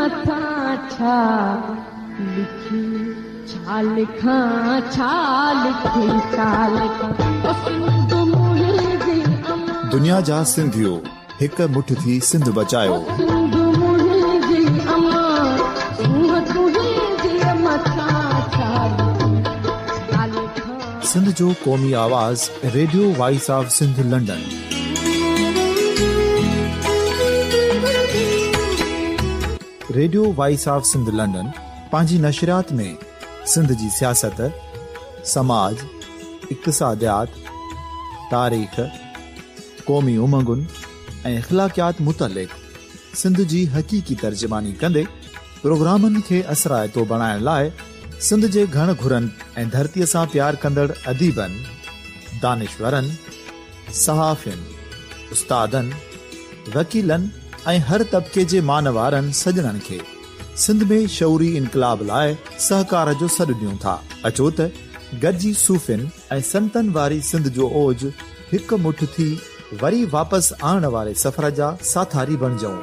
مٿان ڇا لکي ڇا لکان ڇا لکي ڇا لکان او سنڌ منهنجي امان. دنيا جا سنڌيو هڪ مٺ ٿي سنڌ بچايو. او سنڌ منهنجي امان سونهن تنهنجي مٿان ڇا لکي ڇا لکان. سنڌ جو قومي آواز radio voice of Sindh London. Radio voice of Sindh London پنهنجي نشريات ۾ سنڌ جي سياست، سماج، اقتصاديات، تاريخ، قومي امنگن ۽ اخلاقيات متعلق سنڌ جي حقيقي ترجماني ڪندي پروگرامن کي اثرائتو بڻائڻ لاء سنڌ جي گهڻ گهرن ۽ ڌرتيء سان پيار ڪندڙ اديبن، دانشورن، صحافين، استادن، وڪيلن ۽ هر طبقي جي مان وارن سڄڻن کي سنڌ ۾ شعوري انقلاب لاء سهڪار جو سڏ ڏيون ٿا. اچو ته گڏجي صوفين ۽ سنتن واري سنڌ جو اوج هڪ مٺ ٿي وري واپس آڻڻ واري سفر جا ساٿاري بڻجون.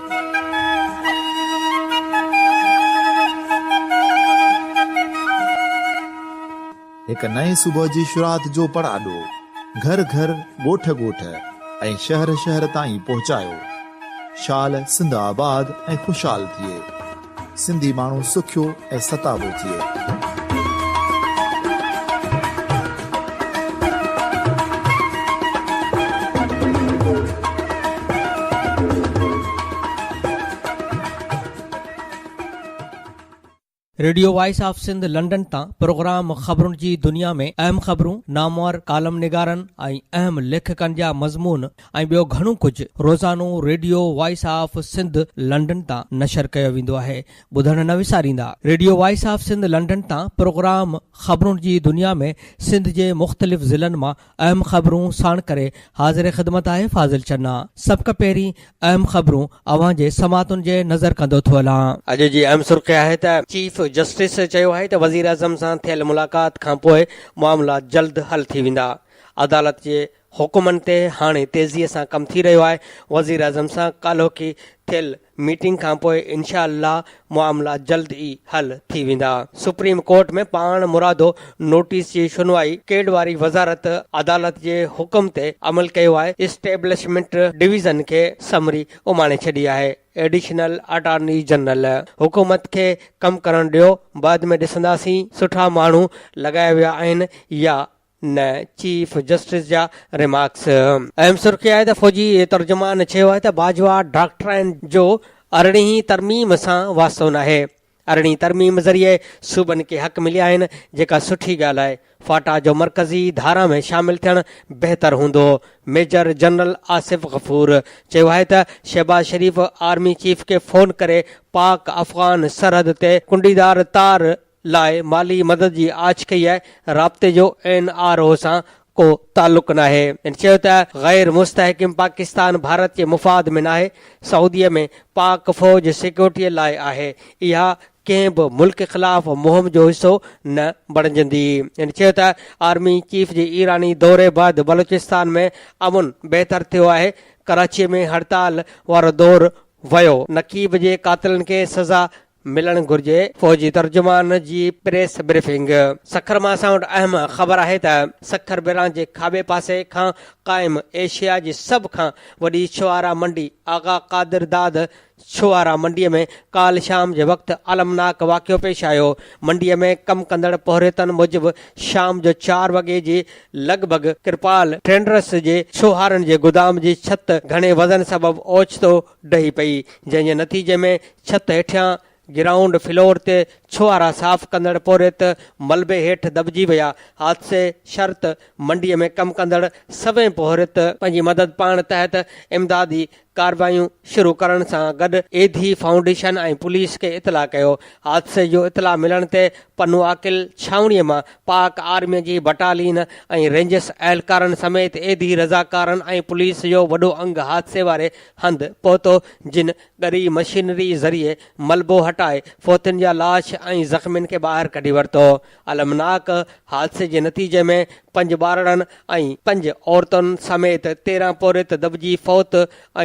هڪ نئين صبح جي شروعات جو پڙاڏو گهر گهر، ڳوٺ ڳوٺ ۽ شهر شهر تائين پهچايو. شال سنڌ آباد ۽ خوشحال ٿئي. سنڌي ماڻهو سکيو ۽ ستابو ٿئي. Radio voice of Sindh London تان پروگرام خبرن جي دنيا ۾ اهم خبرون، نامور ڪالم نگارن ۽ اهم ليکڪن جا مضمون ۽ ٻيو گهڻو ڪجهه روزانو radio voice of Sindh London تان نشر ڪيو ويندو آهي. ٻڌڻ نه وساريندا. Radio voice of Sindh London تان پروگرام خبرن جي دنيا ۾ سنڌ جي مختلف ضلعن مان اهم خبرون ساڻ ڪري حاضر خدمت آهي فاضل چنا سڀ کان پهرين اهم خبرون اوهان جي سماعتن جي نظر ڪندو ٿو هلان. اڄ جي اهم سرخي آهي ته چيف جسٽس چيو آهي ته وزيراعظم سان ٿيل ملاقات کانپوء معاملا جلد حل ٿي ويندا، عدالت جي حڪمن تي هاڻي تيزي سان ڪم ٿي رهيو آهي، وزيراعظم سان ڪالهوڪي ٿيل ميٽنگ کانپوء انشاء الله معاملا جلد ئي حل ٿي ويندا. سپريم ڪورٽ ۾ پاڻ مرادو نوٽيس جي شنوائي ڪيڊ واري وزارت عدالت جي حڪم تي عمل ڪيو آهي، اسٽيبلشمينٽ ڊويزن کي سمري اماڻي ڇڏي آهي، ايڊيشنل اٽارني جنرل حڪومت کي ڪم ڪرڻ ڏيو، بعد ۾ ڏسنداسين سٺا ماڻهو لڳايا ويا آهن يا نه، چيف جسٽس جا ريمارڪس. اهم سرخي آهي ته فوجي ترجمان چيو آهي ته باجوا ڊاڪٽرائن جو ارڙهين ترميم سان واسطو ناهي، ارڙهين ترميم ذريعي صوبن کي حق مليا آهن جيڪا سٺي ڳالهه آهي، فاٽا جو مرڪزي ڌارا ۾ شامل ٿيڻ بهتر هوندو، ميجر جنرل آصف غفور چيو آهي ته شهباز شريف آرمي چيف کي فون ڪري پاڪ افغان سرحد تي ڪنڊيدار تار لاء مالي مدد جي آڇ ڪئي آهي، رابطي جو اين آر او سان ڪو تعلق ناهي. هن چيو ته غير مستحڪم پاڪستان ڀارت جي مفاد ۾ ناهي، سعودي ۾ پاڪ فوج سيڪيورٽي لاء آهي، اها ڪنهن به ملڪ خلاف مهم جو حصو نه بڻجندي. هن چيو ته آرمي چيف جي ايراني دوري بعد بلوچستان ۾ امن بهتر ٿيو آهي، ڪراچي ۾ هڙتال وارو دور ويو، نقيب جي قاتلن کي سزا ملڻ گهرجي، فوجي ترجمان جي پريس بريفنگ. سکر مان اسان وٽ اهم خبر آهي ته سکر برانچ جي کاٻي پاسي کان قائم ايشيا جي سڀ کان وڏي ڇوهارا منڊي آغا قادر داد ڇوهارا منڊي ۾ ڪالهه شام جي وقت المناڪ واقعو پيش آيو منڊي ۾ ڪم ڪندڙ پورهيتن موجب شام جو چار وڳي جي لڳ ڀڳ ڪرپال ٽرينڊرس جي ڇوهارن جي گدام جي ڇت گهڻي وزن سبب اوچتو ڊهي پئي جنهن جي نتيجي ۾ ڇت هيٺيان گرائونڊ فلور تي ڇوهارا صاف ڪندڙ پورهيت ملبي هيٺ دٻجي ويا، حادثي شرط منڊيء ۾ ڪم ڪندڙ سوين پورهيت پنهنجي مدد پاڻ تحت امدادي ڪارروايون شروع ڪرڻ سان گڏ ايڌي فائونڊيشن ۽ پوليس کي اطلاع ڪيو، حادثي جو اطلاع ملڻ تي پنوعاقل ڇانوڻيء مان پاڪ آرميء جي بٽالين ۽ رينجرس اهلڪارن سميت ايڌي رضاڪارن ۽ پوليس جو وڏو انگ حادثي واري هنڌ پهتو جن ڳري مشينري ذريعي ملبو هٽائي فوتين جا لاش ۽ زخمين کي ٻاهر ڪڍي ورتو. المناڪ حادثي جي نتيجي ۾ پنج ٻارڙن ۽ پنج عورتن سميت 13 پورهيت دٻجي فوت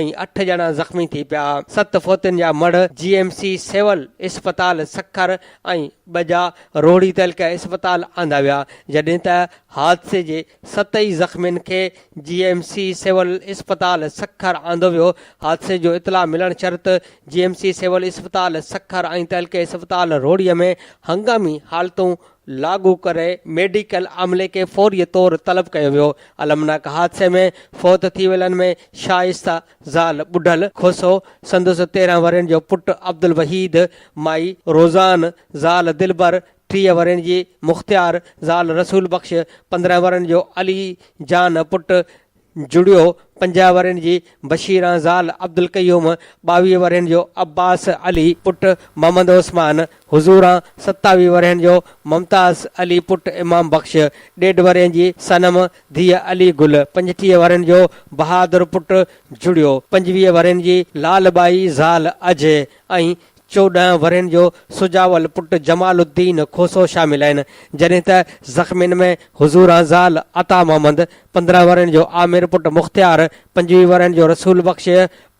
۽ اٺ ڄڻا زخمي ٿي پيا. ست فوتين جا مڙهه جي ايم سي سول اسپتال سکر ۽ ٻه جا روهڙي تعلقه اسپتال آندا ويا، جڏهن ته حادثي جي ست ئي زخمين کي جي ايم سي سول اسپتال سکر آندو ويو. حادثي جو اطلاع ملڻ شرط جي ايم سي سول اسپتال سکر ۽ تعلقه اسپتال روهڙي ۾ هنگامي حالتون لاڳو ڪري ميڊيڪل عملي کي فوري طور طلب ڪيو ويو. المناڪ حادثي ۾ فوت ٿي ويلن ۾ شائسته زال ٻڍل کوسو، سندس 13 ورهين جو پٽ عبدالوحيد، مائي روزان، زال دلبر، 30 ورهين جي مختيار، زال رسول بخش، 15 ورهين جو علي جان پٽ جڙيو، 50 ورهين جي بشيران زال عبدالقيوم، 22 ورهين جو عباس علي پٽ محمد عثمان، حضوران، 27 ورهين جو ممتاز علي پٽ امام بخش، ڏيڍ ورهين جي صنم ڌيء علي گل، 35 ورهين جو بهادر پٽ جڙيو، 25 ورهين جي لال ٻائي زال اجهي ۽ 14 ورهين جو سجاول پٽ جمال الدين کوسو شامل آهن، جڏهن ته زخمين ۾ حضوران زال عطا محمد، 15 ورهين جو عامر پٽ مختيار، 25 ورهين جو رسول بخش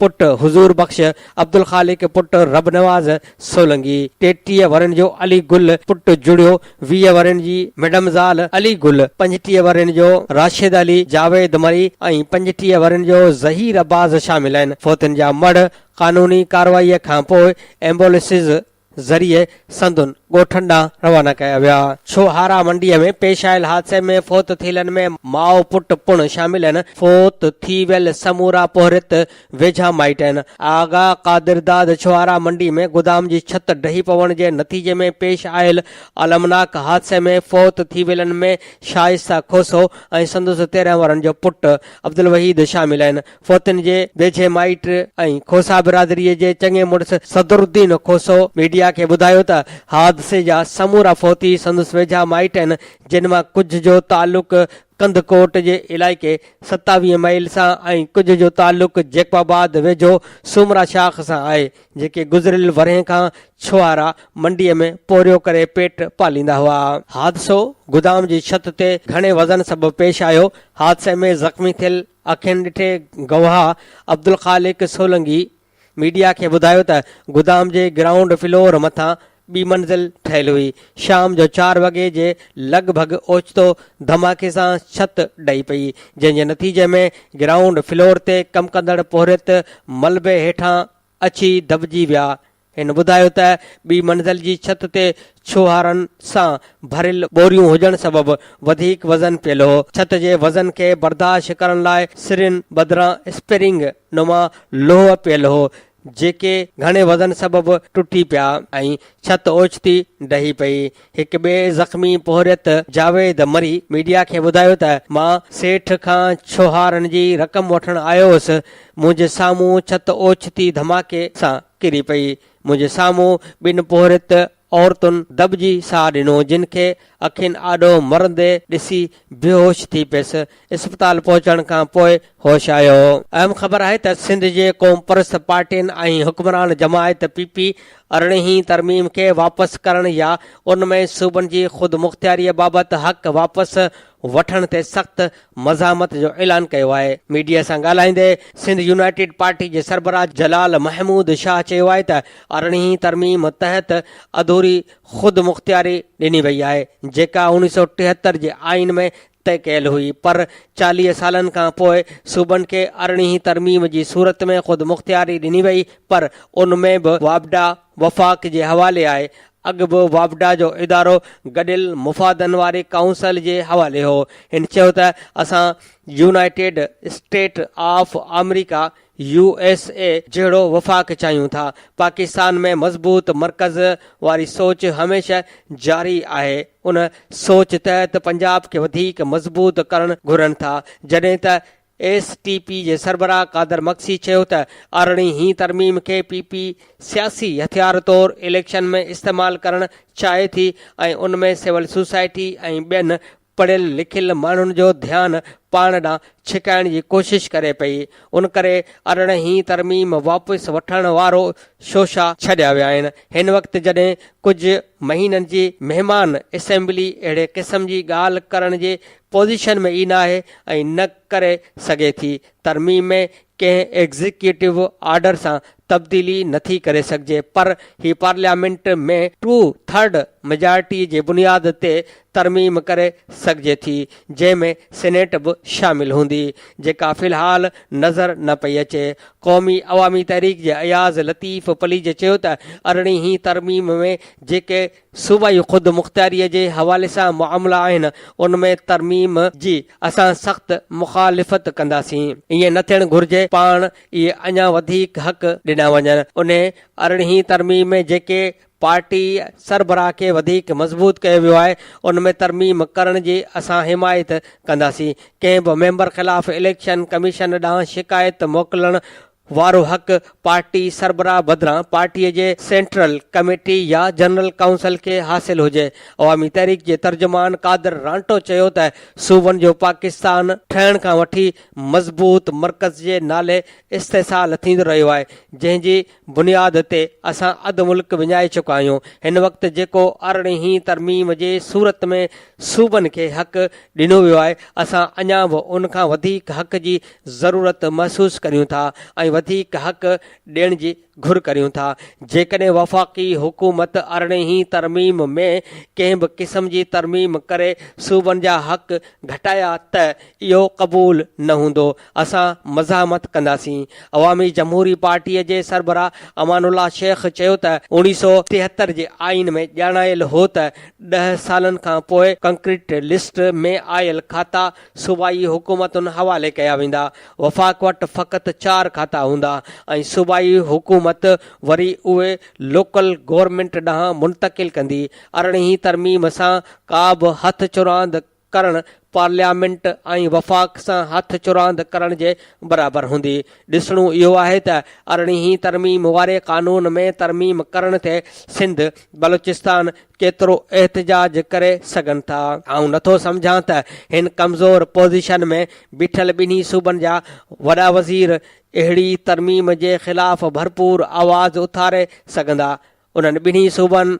پٽ حضور بخش، عبدالخالق پٽ ربنواز سولنگي، 33 ورهين جو علي گل پٽ جڙيو، 20 ورهين جي ميڊم زال علي گل، 35 ورهين جو راشد علي، جاويد مري ۽ 35 ورهين جو ظهير عباس شامل آهن. فوتين جا مڙهه قانوني ڪارروائيء کانپوء ايمبولينسز ذريعي سندن ڳوٺن ڏانهن روانا ڪيا ويا. ڇوهارا منڊيء ۾ پيش آيل حادثي ۾ فوت ٿيلن ۾ ماء پٽ پڻ شامل آهن. فوت ٿي ويل سمورا پورهيت ويجها مائٽ آهن. آغا قادر داد ڇوهارا منڊي ۾ گدام جي ڇت ڊهي پوڻ جي نتيجي ۾ پيش آيل المناڪ حادثي ۾ فوت ٿي ويلن ۾ شائسته کوسو ۽ سندس 13 ورهين جو پٽ عبدالوحيد شامل آهن. فوتين جي ويجهي مائٽ ۽ کوسا برادريء جي چڱي مڙس صدرالدين کوسو ميڊيا کي ٻڌايو ته حادثي جا سمورا فوتي سندس ويجها مائٽ آهن، جن مان ڪجهه جو تعلق ڪنڌڪوٽ جي علائقي 27 مائل سان ۽ ڪجهه جو تعلق جيڪب آباد ويجهو سومرا شاخ سان آهي، جيڪي گذريل ورهين کان ڇوهارا منڊيء ۾ پورهيو ڪري پيٽ پاليندا هئا. حادثو گدام جي ڇت تي گهڻي وزن سبب پيش آيو، حادثي ۾ زخمي ٿيل اکين ڏٺي گواهه عبدالخالق سولنگي ميڊيا کي ٻڌايو ته گدام جي گرائونڊ فلور مٿان ٻي منزل ٺهيل هئي، شام جو چار وڳي جي لڳ ڀڳ اوچتو ڌماڪي سان ڇت ڊهي پئي، جنهن جي نتيجي ۾ گرائونڊ فلور تي ڪم ڪندڙ پورهيت ملبي هيٺان اچي دٻجي ويا. هن ٻڌايو ته ٻي منزل جي ڇت تي ڇوهارن سان ڀريل ٻوريون هجڻ سبب وڌيڪ وزن پيل هو، ڇت جي وزن کي برداشت ڪرڻ لاء سرين بدران اسپرنگ نما لوهه پيل هو، جيڪي گهڻي وزن سبب ٽٽي پيا ۽ ڇت اوچتي ڊهي پئي. هڪ ٻئي زخمي پورهيت جاويد مري ميڊيا کي ٻڌايو ته مان سيٺ کان ڇوهارن جي رقم وٺڻ آيو هوس، منهنجي سامهون ڇت اوچتي ڌماڪي سان ڪري پئي، منهنجي سامهون ٻن پورهيت عورتن دٻجي ساهه ڏنو، جن کي اکين آڏو مرندي ڏسي بيهوش ٿي پيس، اسپتال پهچڻ کان پوء هوش آيو. اهم خبر آهي ته سنڌ جي قومپرست پارٽين ۽ حڪمران جماعت پي پي ارڙهين ترميم کي واپس ڪرڻ يا ان ۾ صوبن جي خودمختياريء بابت حق واپس وٺڻ تي سخت مزاحمت جو اعلان ڪيو آهي. ميڊيا سان ڳالهائيندي سنڌ يونائيٽيڊ پارٽي جي سربراهه جلال محمود شاهه چيو آهي ته ارڙهين ترميم تحت اڌوري خودمختياري ڏني وئي آهي جيڪا 1973 جي آئين ۾ طئي ڪيل هئي پر 40 سالن کان پوء صوبن کي ارڙهين ترميم جي صورت ۾ خودمختياري ڏني وئي پر ان ۾ به واپڊا وفاق جي حوالي آهي اڳ به واپڊا جو ادارو گڏيل مفادن واري ڪائونسل جي حوالي هو هن چيو ته اسان united state of America U S A جهڙو وفاق چاهيون ٿا، پاڪستان ۾ مضبوط مرڪز واري سوچ هميشه جاري آهي، ان سوچ تحت پنجاب کي وڌيڪ مضبوط ڪرڻ گهرن ٿا، جڏهن ته ايس ٽي پي جي سربراهه قادر مگسي چيو ته ارڙهين هين ترميم کي پي پي سياسي هٿيار طور اليڪشن ۾ استعمال ڪرڻ چاهي ٿي ۽ ان ۾ سول سوسائٽي ۽ ٻين پڙهيل لکيل ماڻهن جو ڌيان پاڻ ڏانهن ڇڪائڻ جي ڪوشش ڪري پئي، ان ڪري 18 هين ترميم واپس وٺڻ وارو شوشا ڇڏيا ويا آهن. هن وقت جڏهن ڪجهه مهينن جي مهمان اسيمبلي اهڙي قسم جي ڳالهه ڪرڻ جي پوزيشن ۾ ئي ناهي ۽ نه ڪري سگهي ٿي، ترميم ۾ ڪنهن ايگزيڪيوٽو آرڊر سان تبديلي نٿي ڪري سگهجي پر هي پارليامينٽ ۾ ٽو ٿرڊ ميجارٽي جي بنياد تي ترميم ڪري سگهجي ٿي جنهن ۾ سينيٽ به شامل هوندي جيڪا في الحال نظر نه پئي اچي. قومي عوامي تحريڪ جي اياز لطيف پليجي چيو ته 18 هين ترميم ۾ جيڪي صوبائي خود مختياريء جي حوالي سان معاملا آهن، ان ۾ ترميم جي اسان سخت مخالفت ڪنداسين. ائين نه ٿيڻ گهرجي، پاڻ ئي اڃا وڌيڪ حق ڏنا وڃن. انهي ارڙهين ترميم ۾ جيڪي پارٽي سربراهه کي وڌيڪ مضبوط ڪيو ويو آهي، ان ۾ ترميم ڪرڻ جي اسان حمايت ڪنداسين. ڪنهن به ميمبر خلاف اليڪشن ڪميشن ڏانهن شڪايت موڪلڻ وارو حق پارٽي سربراهه بدران پارٽيء جي سينٽرل ڪميٽي يا جنرل ڪائونسل کي حاصل هجي. عوامي تحريڪ جي ترجمان قادر رانٽو چيو ته صوبن جو پاڪستان ٺهڻ کان وٺي مضبوط مرڪز جي نالي استحصال ٿيندو رهيو آهي جنهن جي بنياد تي اسان اڌ ملڪ وڃائي چڪا آهيون هن وقت جيڪو 18 هين ترميم جي صورت ۾ صوبن کي حق ڏنو ويو آهي اسان اڃا به ان کان وڌيڪ حق جي ضرورت محسوس ڪريون ٿا ۽ وڌيڪ حق ڏيڻ جي گهر ڪريون ٿا. جيڪڏهن وفاقي حڪومت 18 هين ترميم ۾ ڪنهن به قسم جي ترميم ڪري صوبن جا حق گهٽايا ته اهو قبول نه هوندو، اسان مزاحمت ڪنداسين. عوامي جمهوري پارٽيء جي سربراهه امان الله شيخ چيو ته 1973 جي آئين ۾ ڄاڻايل هو ته ڏهه سالن کان پوء ڪنڪريٽ لسٽ ۾ آيل کاتا صوبائي حڪومتن حوالي ڪيا ويندا، وفاق وٽ فقط چار کاتا هوندا ۽ صوبائي حڪومت وري اهي لوڪل گورنمينٽ ڏانهن منتقل ڪندي، 18 هين ترميم سان ڪا به هٿ چراند ڪرڻ پارليامينٽ ۽ وفاق سان هٿ چراند ڪرڻ جي برابر هوندي. ڏسڻو اهو آهي ته 18 هين ترميم واري قانون ۾ ترميم ڪرڻ تي سنڌ، بلوچستان ڪيترو احتجاج ڪري سگهن ٿا. آئون نٿو سمجهان ته هن ڪمزور پوزيشن ۾ بيٺل ٻنهي صوبن جا وڏا وزير اهڙي ترميم جي خلاف ڀرپور آواز اٿاري سگهندا. انهن ٻنهي صوبن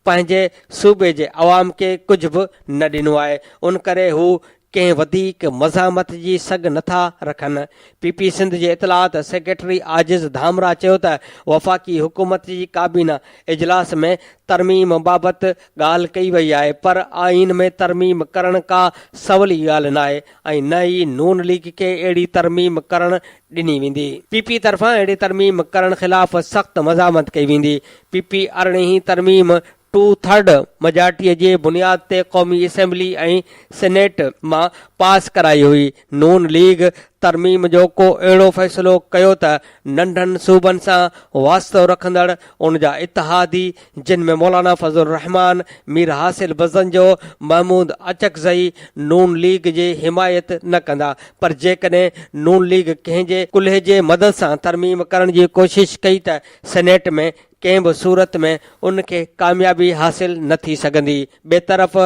پنهنجي صوبي جي عوام کي ڪجهه به نه ڏنو آهي ان ڪري هو ڪنهن وڌيڪ مزاحمت جي سگهه نٿا رکن. پي پي سنڌ جي اطلاعات سيڪريٽري عاجز ڌامراهه چيو ته وفاقي حڪومت جي ڪابينا اجلاس ۾ ترميم بابت ڳالهه ڪئي وئي آهي پر آئين ۾ ترميم ڪرڻ ڪا سولي ڳالهه ناهي ۽ نه ئي نون ليگ کي اهڙي ترميم ڪرڻ ڏني ويندي. پي پي طرفان اهڙي ترميم ڪرڻ خلاف سخت مزاحمت ڪئي ويندي. پي پي 18 هين ترميم ٽو ٿرڊ ميجارٽيء جي بنياد تي قومي اسيمبلي ۽ سينيٽ مان پاس ڪرائي هئي. نون ليگ ترميم جو ڪو اهڙو فيصلو ڪيو ته ننڍن صوبن سان واسطو رکندڙ ان جا اتحادي جن ۾ مولانا فضل الرحمان، مير حاصل بزنجو، محمود اچڪزئي نون ليگ جي حمايت نه ڪندا پر جيڪڏهن نون ليگ ڪنهن جي ڪلهي جي مدد سان ترميم ڪرڻ جي ڪوشش ڪئي ته سينيٽ ۾ ڪنهن به صورت ۾ ان کي ڪاميابي حاصل نه ٿي سگهندي. ٻئي طرف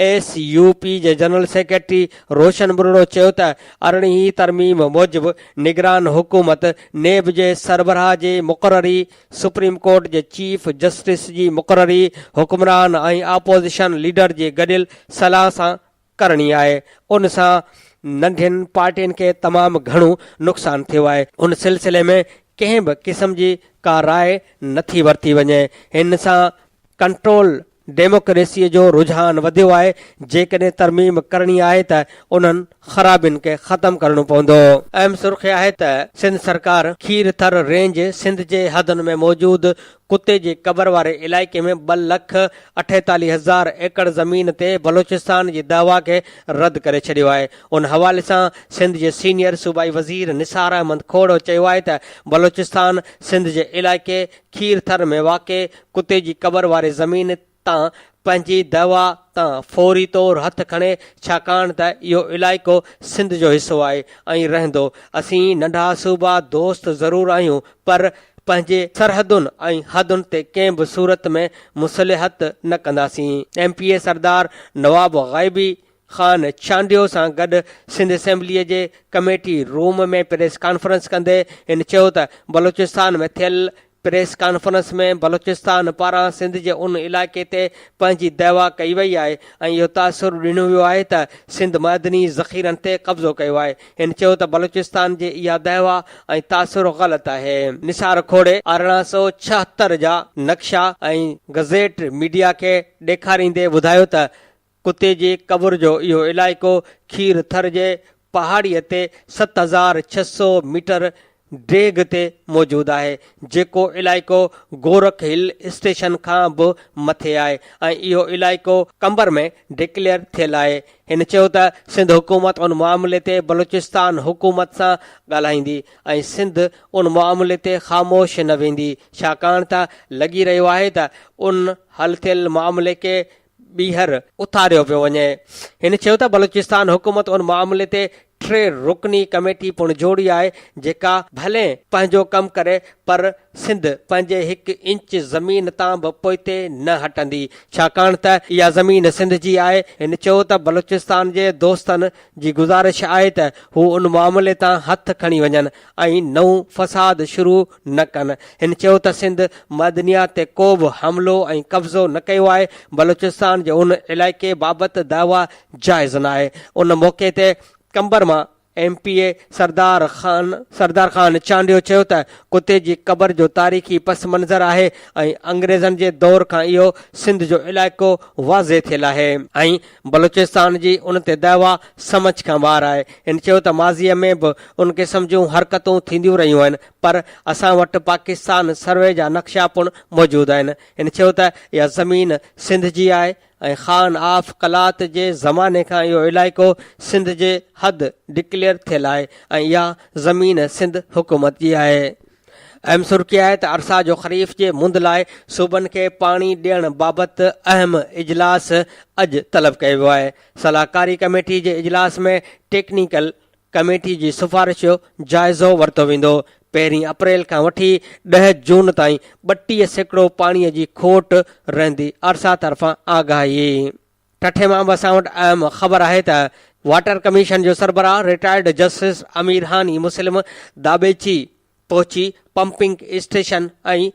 ايس يو پي جي جنرل سيڪريٽري روشن ٻرڙو چيو ته 18 هين ترميم موجب نگران حڪومت نيب جي سربراهه جي مقرري، سپريم ڪورٽ جي چيف جسٽس جي مقرري حڪمران ۽ اپوزيشن ليڊر جي گڏيل صلاح سان ڪرڻي آهي، ان سان ننڍين پارٽين کي تمام گهڻو نقصان ٿيو آهي، ان سلسلي ۾ ڪنهن به قسم جي ڪا راء نٿي ورتي وڃي، هن سان ڪنٽرول ڊيموڪريسيء جو رجحان وڌيو آهي، جيڪڏهن ترميم ڪرڻي آهي ته انهن خرابين کي ختم ڪرڻو پوندو. اهم سرخي آهي ته سنڌ سرڪار کير ٿر رينج سنڌ جي حدن ۾ موجود ڪتي جي قبر واري علائقي ۾ ٻه لک اٺيتاليهه هزار ايڪڙ زمين تي بلوچستان جي دعويٰ کي رد ڪري ڇڏيو آهي. ان حوالي سان سنڌ جي سينيئر صوبائي وزير نثار احمد کوڙو چيو آهي ته بلوچستان سنڌ جي علائقي کير ٿر ۾ واقع ڪتي جي قبر واري زمين تان پنهنجي دعويٰ تان فوري طور هٿ کڻي ڇاڪاڻ ته اهو علائقو سنڌ جو حصو آهي ۽ رهندو. اسين ننڍا صوبا دوست ضرور آهيون پر پنهنجي سرحدن ۽ حدن تي ڪنهن به صورت ۾ مصلحت نه ڪنداسين. M P A Sardar Nawab Ghaibi Khan Chandio سان گڏ سنڌ اسيمبليء جي ڪميٽي روم ۾ پريس ڪانفرنس ڪندي هن چيو ته بلوچستان ۾ ٿيل پريس ڪانفرنس ۾ بلوچستان پاران سنڌ جي ان علائقي تي پنهنجي دعويٰ ڪئي وئي آهي ۽ اهو تاثر ڏنو ويو آهي ته سنڌ معدني ذخيرن تي قبضو ڪيو آهي. هن چيو ته بلوچستان جي اها دعويٰ ۽ تاثر غلط آهي. نثار کوڙي 1876 جا نقشا ۽ گزيٽ ميڊيا کي ڏيکاريندي ٻڌايو ته ڪتي جي قبر جو اهو علائقو کير ٿر جي پهاڙيء تي 7600 ميٽر ڊيگهه تي موجود آهي، جيڪو علائقو گورک هل اسٽيشن کان به مٿي آهي ۽ اهو علائقو قمبر ۾ ڊڪليئر ٿيل آهي. هن چيو ته سنڌ حڪومت ان معاملي تي بلوچستان حڪومت سان ڳالهائيندي ۽ سنڌ ان معاملي تي خاموش نه ويندي، ڇاڪاڻ ته لڳي رهيو آهي ته ان حل ٿيل معاملي کي ٻيهر اٿاريو پيو وڃي. هن چيو ته بلوچستان حڪومت ان معاملي تي ٽي رڪني ڪميٽي پڻ جوڙي آهي جيڪا ڀلين پنهنجو ڪم ڪري پر سنڌ پنهنجي هڪ انچ زمين تان به پوئتي نه هٽندي ڇاڪاڻ ته اها زمين سنڌ جي آهي. هن چيو ته بلوچستان جي دوستن جي گذارش آهي ته هو ان معاملي تان هٿ کڻي وڃن ۽ نئون فساد شروع نه ڪن. هن چيو ته سنڌ معدنيات تي ڪو به حملو ۽ قبضو نه ڪيو آهي، بلوچستان جي ان علائقي بابت دعويٰ جائز ناهي. ان موقعي تي قمبر مان M P A Sardar Khan Sardar Khan Chandio چيو ته ڪتي جي قبر جو تاريخي پس منظر آهي ۽ انگريزن جي دور کان اهو سنڌ جو علائقو واضح ٿيل آهي ۽ بلوچستان جي ان تي دعويٰ سمجهه کان ٻاهر آهي. هن چيو ته ماضيء ۾ به ان قسم جون حرڪتون ٿينديون رهيون آهن پر اسان وٽ پاڪستان سروي جا نقشا پڻ موجود آهن. هن چيو ته اها زمين سنڌ جي آهي ۽ خان آف قلات جي زماني کان اهو علائقو سنڌ جي حد ڊڪليئر ٿيل آهي ۽ اها زمين سنڌ حڪومت جي آهي. اهم سرخي آهي ته ارسا جو خريف جي مند لاء صوبن کي پاڻي ڏيڻ بابت اهم اجلاس اڄ طلب ڪيو ويو آهي. صلاحڪاري ڪميٽي جي اجلاس ۾ ٽيڪنيڪل ڪميٽي جي سفارش جو جائزو ورتو ويندو. پهرين اپريل کان وٺي 10 جون تائين 32% پاڻي جي کوٽ رهندي، ارسا طرفان آگاهي. ٺٽي مان به اسان وٽ اهم خبر آهي ته واٽر ڪميشن جو سربراهه رٽائرڊ جسٽس امير هاني مسلم داٻيچي پهچي pumping station ۽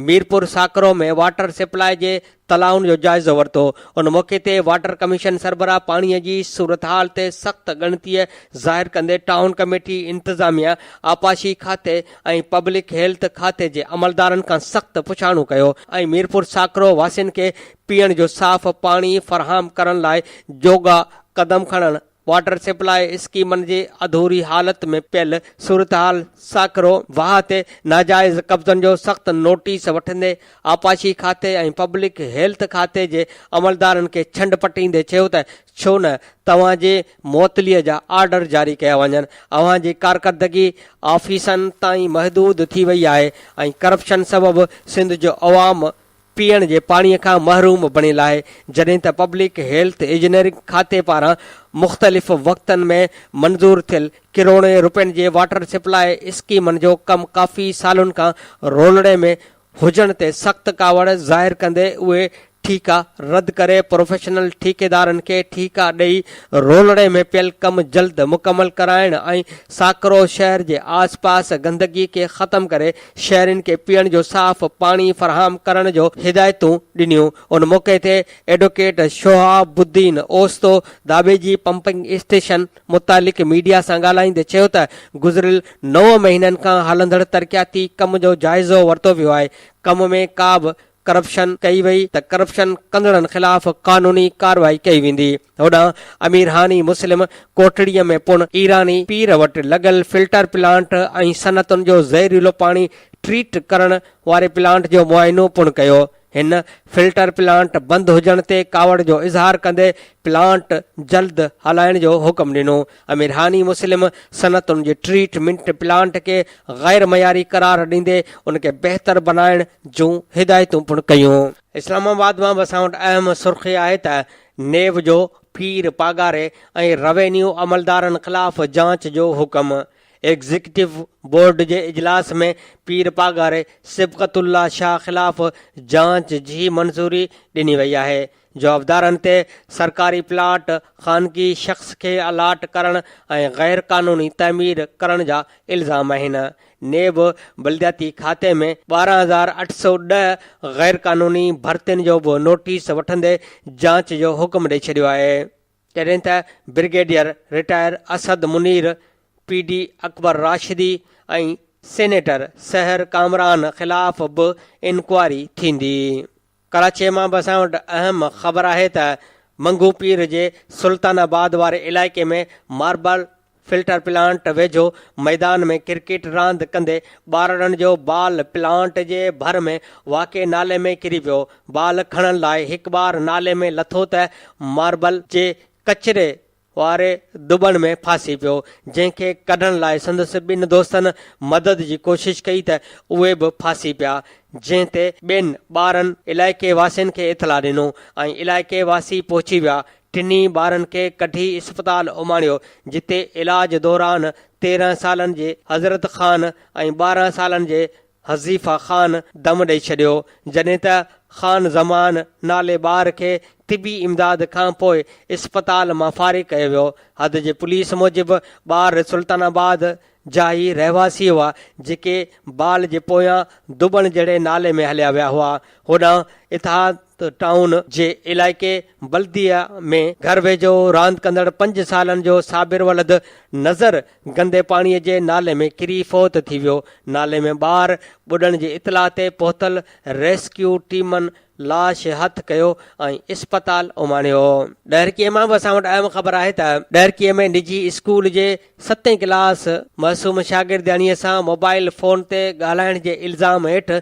Mirpur Sakro ۾ water supply جي تلائن جو جائزو ورتو. ان موقعي تي واٽر ڪميشن سربراهه پاڻي جي صورتحال تي سخت ڳڻتي ظاهر ڪندي ٽائون ڪميٽي انتظاميا، آبپاشي کاتي ۽ پبلڪ هيلٿ کاتي جي عملدارن کان سخت پڇاڻو ڪيو ۽ ميرپور ساڪرو واسين کي پيئڻ جو صاف پاڻي فراهم ڪرڻ لاء جوڳا قدم کڻڻ، واٽر سپلاء اسڪيمن جي اڌوري حالت ۾ پيل صورتحال، ساڪرو واهه تي ناجائز قبضن جو سخت نوٽيس وٺندي آبپاشي کاتي ۽ پبلڪ هيلٿ کاتي جي عملدارن کي ڇنڊ پٽيندي چيو ته ڇو نه توهان جي معطلي جا آرڊر جاري ڪيا وڃن، اوهان جي ڪارڪردگي آفيسن تائين محدود ٿي وئي آهي ۽ ڪرپشن سبب سنڌ جو عوام پيئڻ جي پاڻي کان محروم بڻيل آهي، جڏهن ته پبلڪ هيلٿ انجنيئرنگ کاتي پاران مختلف وقتن ۾ منظور ٿيل ڪروڙين روپين جي واٽر سپلاء اسڪيمن جو ڪم ڪافي سالن کان رولڙي ۾ هجڻ تي سخت ڪاوڙ ظاهر ڪندي اهي ٺيڪا رد ڪري پروفيشنل ٺيڪيدارن کي ٺيڪا ڏئي رولڙي ۾ پيل ڪم جلد مڪمل ڪرائڻ ۽ ساڪرو شهر جي آس پاس گندگي کي ختم ڪري شهرين کي پيئڻ جو صاف پاڻي فراهم ڪرڻ جو هدايتون ڏنيون. ان موقعي تي ايڊووڪيٽ شهاب الدين اوستو داٻيجي پمپنگ اسٽيشن متعلق ميڊيا سان ڳالهائيندي چيو ته گذريل نو مهينن کان هلندڙ ترقياتي ڪم جو جائزو ورتو ويو آهي، ڪم ۾ ڪا به ڪرپشن ڪئي وئي ته ڪرپشن ڪندڙن خلاف قانوني ڪارروائي ڪئي ويندي. هوڏانهن امير هاني مسلم ڪوٽڙي ۾ پڻ ايراني پير وٽ لڳل فلٽر پلانٽ ۽ صنعتن جو زهريلو پاڻي ٽريٽ ڪرڻ واري پلانٽ جو معائنو پڻ ڪيو. هن فلٽر پلانٽ بند هجڻ تي ڪاوڙ جو اظهار ڪندي پلانٽ جلد هلائڻ جو حڪم ڏنو. امير هاني مسلم صنعتن جي ٽريٽ منٽ پلانٽ کي غير معياري قرار ڏيندي ان کي بهتر بنائڻ جون هدايتون پڻ ڪيون. اسلام آباد مان به اسان وٽ اهم سرخي آهي ته نيب جو پير پاڳاري ۽ روينيو عملدارن خلاف جاچ جو حڪم، ايگزيڪٽو بورڊ جي اجلاس ۾ پير پاڳاري صبغت الله شاهه خلاف جاچ جي منظوري ڏني وئي آهي. جوابدارن تي سرڪاري پلاٽ خانگي شخص کي الاٽ ڪرڻ ۽ غير قانوني تعمير ڪرڻ جا الزام آهن. نيب بلدياتي کاتي ۾ 12810 غير قانوني ڀرتين جو به نوٽيس وٺندي جاچ جو حڪم ڏئي ڇڏيو آهي. جڏهن ته brigadier retire Asad Munir, P D Akbar Rashdi ۽ senator Sehar Kamran خلاف به انڪوائري ٿيندي. ڪراچيء مان به اسان وٽ اهم خبر آهي ته منگهو پير جي سلطان آباد واري علائقي ۾ ماربل فلٽر پلانٽ ويجهو ميدان ۾ ڪرڪيٽ راند ڪندي ٻارڙن جو بال پلانٽ جي ڀر ۾ واقع نالي ۾ ڪري پيو، بال کڻڻ لاء هڪ ٻار نالي ۾ لٿو ته ماربل جي ڪچري واري دٻڻ ۾ ڦاسي پيو، جنهن کي ڪڍڻ لاء سندس ٻن دوستن مدد جي ڪوشش ڪئي ته اهي به ڦاسي پيا، جنهن تي ٻين ٻارن علائقي واسين کي اطلاع ڏنو ۽ علائقي واسي پهچي ويا، ٽنهي ٻارن کي ڪڍي اسپتال اماڻيو، جتي علاج دوران 13 سالن جي حضرت خان ۽ 12 سالن جي حذيفه خان دم ڏئي ڇڏيو، جڏهن ته خان زمان نالي ٻار کي طبي امداد کانپوء اسپتال مان فارغ ڪيو ويو. حد جي پوليس موجب ٻار سلطان آباد جا ئي رهواسي هئا، جيڪي بال جي پويان دٻڻ جهڙي نالي ۾ هليا ويا هئا. هوڏانهن اتحاد ٽائون جي علائقي بلديه ۾ گهر ويجهو راند ڪندڙ پنج سالن جو صابر ولد نظر گندي پاڻي جي نالي ۾ ڪري فوت ٿي ويو. نالي ۾ ٻار ٻڏڻ جي اطلاع تي پهتل ريسڪيو ٽيمن لاش هٿ ڪيو ۽ اسپتال اماڻيو. ڏهرڪيء مان به اسان وٽ اهم خبر آهي ته ڏهرڪيء ۾ نجي اسڪول جي ستين ڪلاس معصوم شاگردياڻيء سان موبائل فون تي ڳالهائڻ جي الزام هيٺ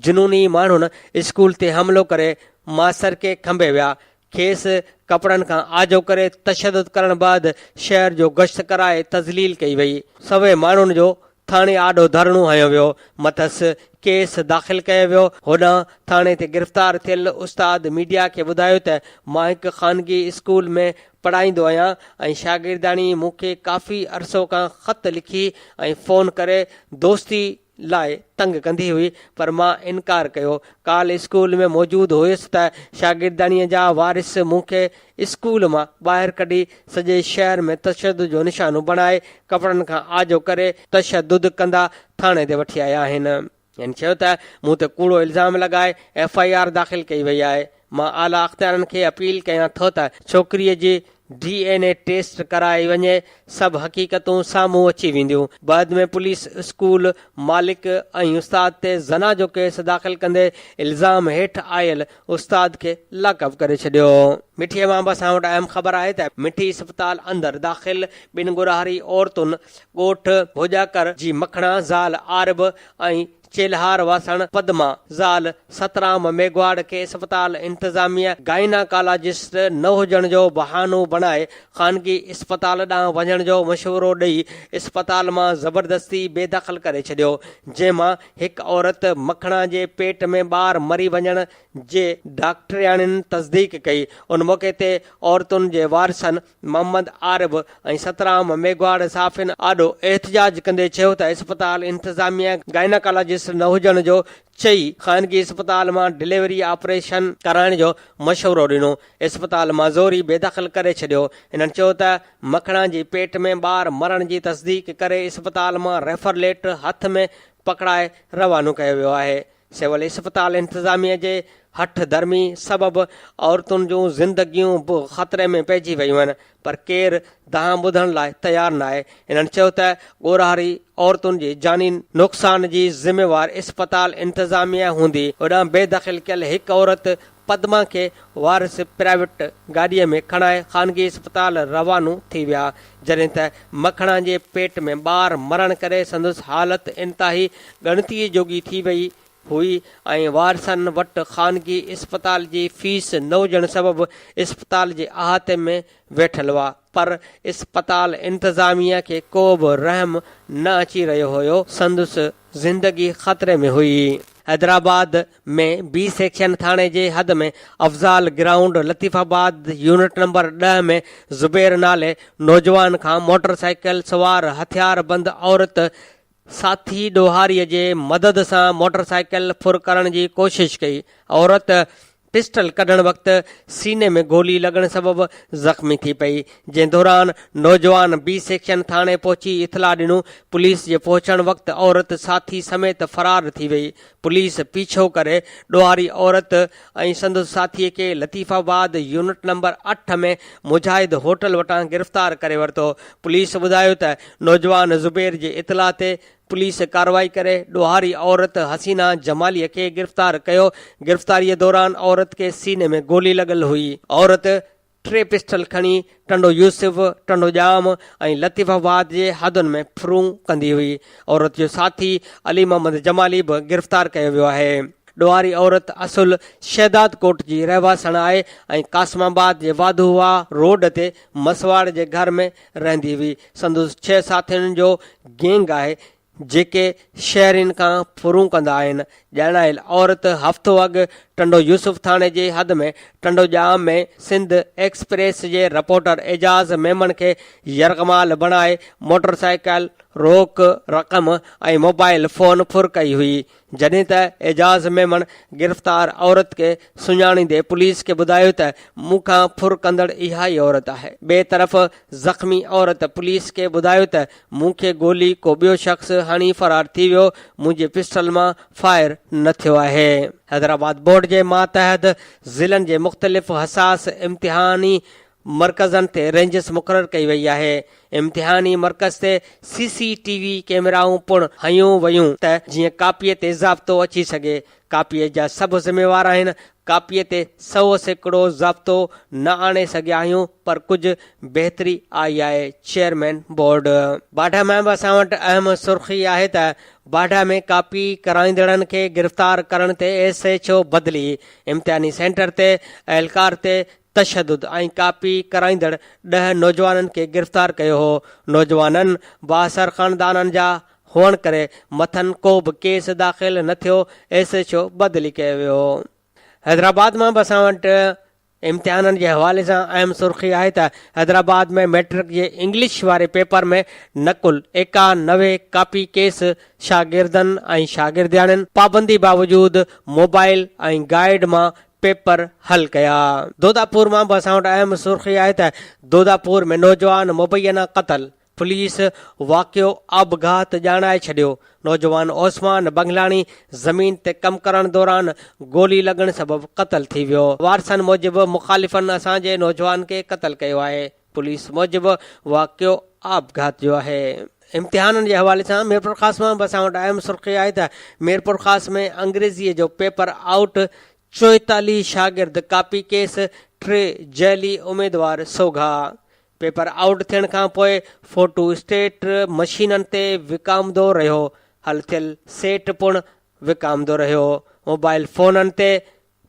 جنوني ماڻهن اسڪول تي حملو ڪري ماستر کي کنڀي ويا، کيس ڪپڙن کان آجو ڪري تشدد ڪرڻ بعد شهر جو گشت ڪرائي تذليل ڪئي وئي، سوين ماڻهن جو ٿاڻي آڏو ڌرڻو هنيو ويو، مٿس ڪيس داخل ڪيو ويو، هوڏانهن ٿاڻي تي گرفتار ٿيل استاد ميڊيا کي ٻڌايو ته مان هڪ خانگي اسڪول ۾ پڙهائيندو آهيان ۽ شاگردياڻي مون کي ڪافي عرصو کان خط لکي ۽ فون ڪري دوستي لاء تنگ ڪندي هئي پر مان انڪار ڪيو. ڪالهه اسڪول ۾ موجود هيس ته شاگردياڻيء جا وارث مون کي اسڪول مان ٻاهر ڪڍي سڄي شهر ۾ تشدد جو نشانو بڻائي ڪپڙن کان آجو ڪري تشدد ڪندا ٿاڻي تي وٺي آيا آهن. هن چيو ته مون تي ڪوڙو الزام لڳائي ايف I R داخل ڪئي وئي آهي. مان اعليٰ اختيارين کي اپيل ڪيان ٿو ته ڇوڪريء جي ڊي اين اي ٽيسٽ ڪرائي وڃي، سڀ حقيقتون سامهون اچي وينديون. بعد ۾ پوليس اسڪول مالڪ ۽ استاد تي زنا جو ڪيس داخل ڪندي الزام هيٺ آيل استاد کي لاڪ اپ ڪري ڇڏيو. مٺيء مان به اسان وٽ اهم خبر آهي ته مٺي اسپتال اندر داخل ٻن ڳورهاري عورتن ڳوٺ ڀوڄاڪر جي مکڻا زال عارب ۽ چيلهار واسڻ پدما زال سترام ميگهواڙ کي اسپتال انتظاميه گائناڪالاجسٽ نه هجڻ جو بهانو بڻائي خانگي اسپتال ڏانهن وڃڻ جو مشورو ڏئي اسپتال مان زبردستي بي دخل ڪري ڇڏيو جنهن مان هڪ عورت مکڻا جي پيٽ ۾ ٻار مري وڃڻ جي ڊاڪٽرياڻين تصديق ڪئي ان موقعي تي عورتن جي وارثن محمد عارب ۽ سترام ميگهواڙ صحافين آڏو احتجاج ڪندي چيو ته اسپتال انتظاميه گائناڪالاجسٽ نه هجڻ جو چئي خانگي اسپتال مان ڊليوري آپريشن ڪرائڻ جو مشورو ڏنو اسپتال مان زوري بيدخل ڪري ڇڏيو هنن چيو ته مکڻا جي پيٽ ۾ ٻار مرڻ جي تصديق ڪري اسپتال مان ريفر ليٽر هٿ ۾ پڪڙائي روانو ڪيو ويو آهي سول اسپتال انتظاميه جي هٺ ڌرمي سبب عورتن جون زندگيون به خطري ۾ پئجي ويون آهن پر ڪير دانهن ٻڌڻ لاء تيار ناهي. هنن چيو ته ڳورهاري عورتن جي جاني نقصان جي ذميوار اسپتال انتظاميه هوندي. هوڏانهن بي دخل ڪيل هڪ عورت پدما کي وارث پرائيويٽ گاڏيء ۾ کڻائي خانگي اسپتال روانو ٿي ويا، جڏهن ته مکڻا جي پيٽ ۾ ٻار مرڻ ڪري سندس حالت انتهائي ڳڻتيء جوڳي ٿي وئي هئي ۽ وارثن وٽ خانگي اسپتال جي فيس نه هجڻ سبب اسپتال جي احاطي ۾ ويٺل هئا پر اسپتال انتظاميه کي ڪو به رحم نه اچي رهيو هيو، سندس زندگي خطري ۾ هئي. حيدرآباد ۾ بي سيڪشن ٿاڻي جي حد ۾ Afzal ground Latifabad unit number 10 ۾ Zubair نالي نوجوان کان موٽر سائيڪل سوار هٿياربند عورت ساٿي ڏوهاري جي مدد سان موٽر سائيڪل ڦر ڪرڻ جي ڪوشش ڪئي، عورت پسٽل ڪڍڻ وقت سيني ۾ گولي لڳڻ سبب زخمي ٿي پئي، جنهن دوران نوجوان بي سيڪشن ٿاڻي پهچي اطلاع ڏنو، پوليس جي پهچڻ وقت عورت ساٿي سميت فرار ٿي وئي، پوليس پيڇو ڪري ڏوهاري عورت ۽ سندس ساٿي کي لطيف آباد يونٽ نمبر اٺ ۾ مجاهد هوٽل وٽان گرفتار ڪري ورتو، پوليس ٻڌايو ته نوجوان زبير جي اطلاع تي پوليس ڪارروائي ڪري ڏوهاري عورت حسينه جمالي کي گرفتار ڪيو، گرفتاري دوران عورت کي سيني ۾ گولي لڳل هئي، عورت ٽي پسٽل کڻي ٽنڊو يوسف، ٽنڊو ڄام ۽ لطيف آباد جي حدن ۾ ڦرون ڪندي هئي، عورت جو ساٿي علي محمد جمالي به گرفتار ڪيو ويو آهي. ڏوهاري عورت اصل شهدادڪوٽ جي رهواسڻ آهي ۽ قاسم آباد جي واڌو واهه روڊ تي مسواڙ جي گهر ۾ رهندي هئي، سندس ڇهه ساٿين جو گينگ آهي، جيڪي شهرين کان ڦرون ڪندا آهن. ڄاڻايل عورت هفتو اڳ ٽنڊو يوسف ٿاڻي جي حد ۾ ٽنڊو ڄام ۾ سنڌ ايڪسپريس جي رپورٽر اعجاز ميمڻ کي يرغمال بڻائي موٽر سائيڪل، روڪ رقم ۽ موبائل فون ڦر ڪئي هئي، جڏهن ته اعجاز ميمڻ گرفتار عورت کي سڃاڻيندي پوليس کي ٻڌايو ته مون کان ڦر ڪندڙ اها ئي عورت آهي. ٻئي طرف زخمي عورت پوليس کي ٻڌايو ته مون کي گولي ڪو ٻيو شخص هڻي فرار ٿي ويو، منهنجي پسٽل مان فائر نه ٿيو آهي. حيدرآباد بورڊ جي ماتحت ضلعن جي مختلف حساس امتحاني مرڪزن تي رينجز مقرر ڪئي وئي آهي، امتحاني مرڪز تي سي سي ٽي وي ڪئميرائون پڻ هنيون ويون ته جيئن ڪاپيء تي ضابطو اچي سگهي، ڪاپيء جا سڀ ذميوار آهن، ڪاپيء تي 100% ضابطو نه آڻي سگهيا آهيون پر ڪجهه بهتري آئي آهي، چيئرمين بورڊ. باڊهه مان به اسان وٽ اهم سرخي آهي ته باڊهه ۾ ڪاپي ڪرائيندڙن کي گرفتار ڪرڻ تي ايس ايڇ او بدلي، امتحاني سينٽر تي اهلڪار تي تشدد ۽ ڪاپي ڪرائيندڙ ڏهه نوجوانن کي گرفتار ڪيو هو، نوجوانن بااثر خاندانن جا هئڻ ڪري مٿن ڪو به ڪيس داخل نه ٿيو، ايس ايڇ او بدلي ڪيو ويو. حيدرآباد مان به اسان وٽ امتحانن جي حوالي سان اهم سرخي آهي ته حيدرآباد ۾ ميٽرڪ جي انگلش واري پيپر ۾ نقل 91 ڪاپي ڪيس شاگردن ۽ شاگردياڻين پابندي باوجود موبائل ۽ گائيڊ مان پيپر حل ڪيا. دوداپور مان به اسان وٽ اهم سرخي آهي ته دوداپور ۾ نوجوان مبينا قتل، پوليس واقعو آپگهات ڄاڻائي ڇڏيو، نوجوان عثمان بنگلاڻي زمين تي ڪم ڪرڻ دوران گولي لڳڻ سبب قتل ٿي ويو، وارثن موجب مخالفن اسان جي نوجوان کي قتل ڪيو آهي، پوليس موجب واقعو آپگهات جو آهي. امتحانن جي حوالي سان ميرپورخاص مان به اسان وٽ اهم سرخي آهي ته ميرپورخاص ۾ انگريزيء جو پيپر آئوٽ، 44 شاگرد ڪاپي ڪيس، ٽي جعلي اميدوار سوگها. پيپر آئوٽ ٿيڻ کان پوء فوٽو اسٽيٽ مشينن تي وڪامندو رهيو، حل ٿيل سيٽ پڻ وڪامندو رهيو، موبائل فونن تي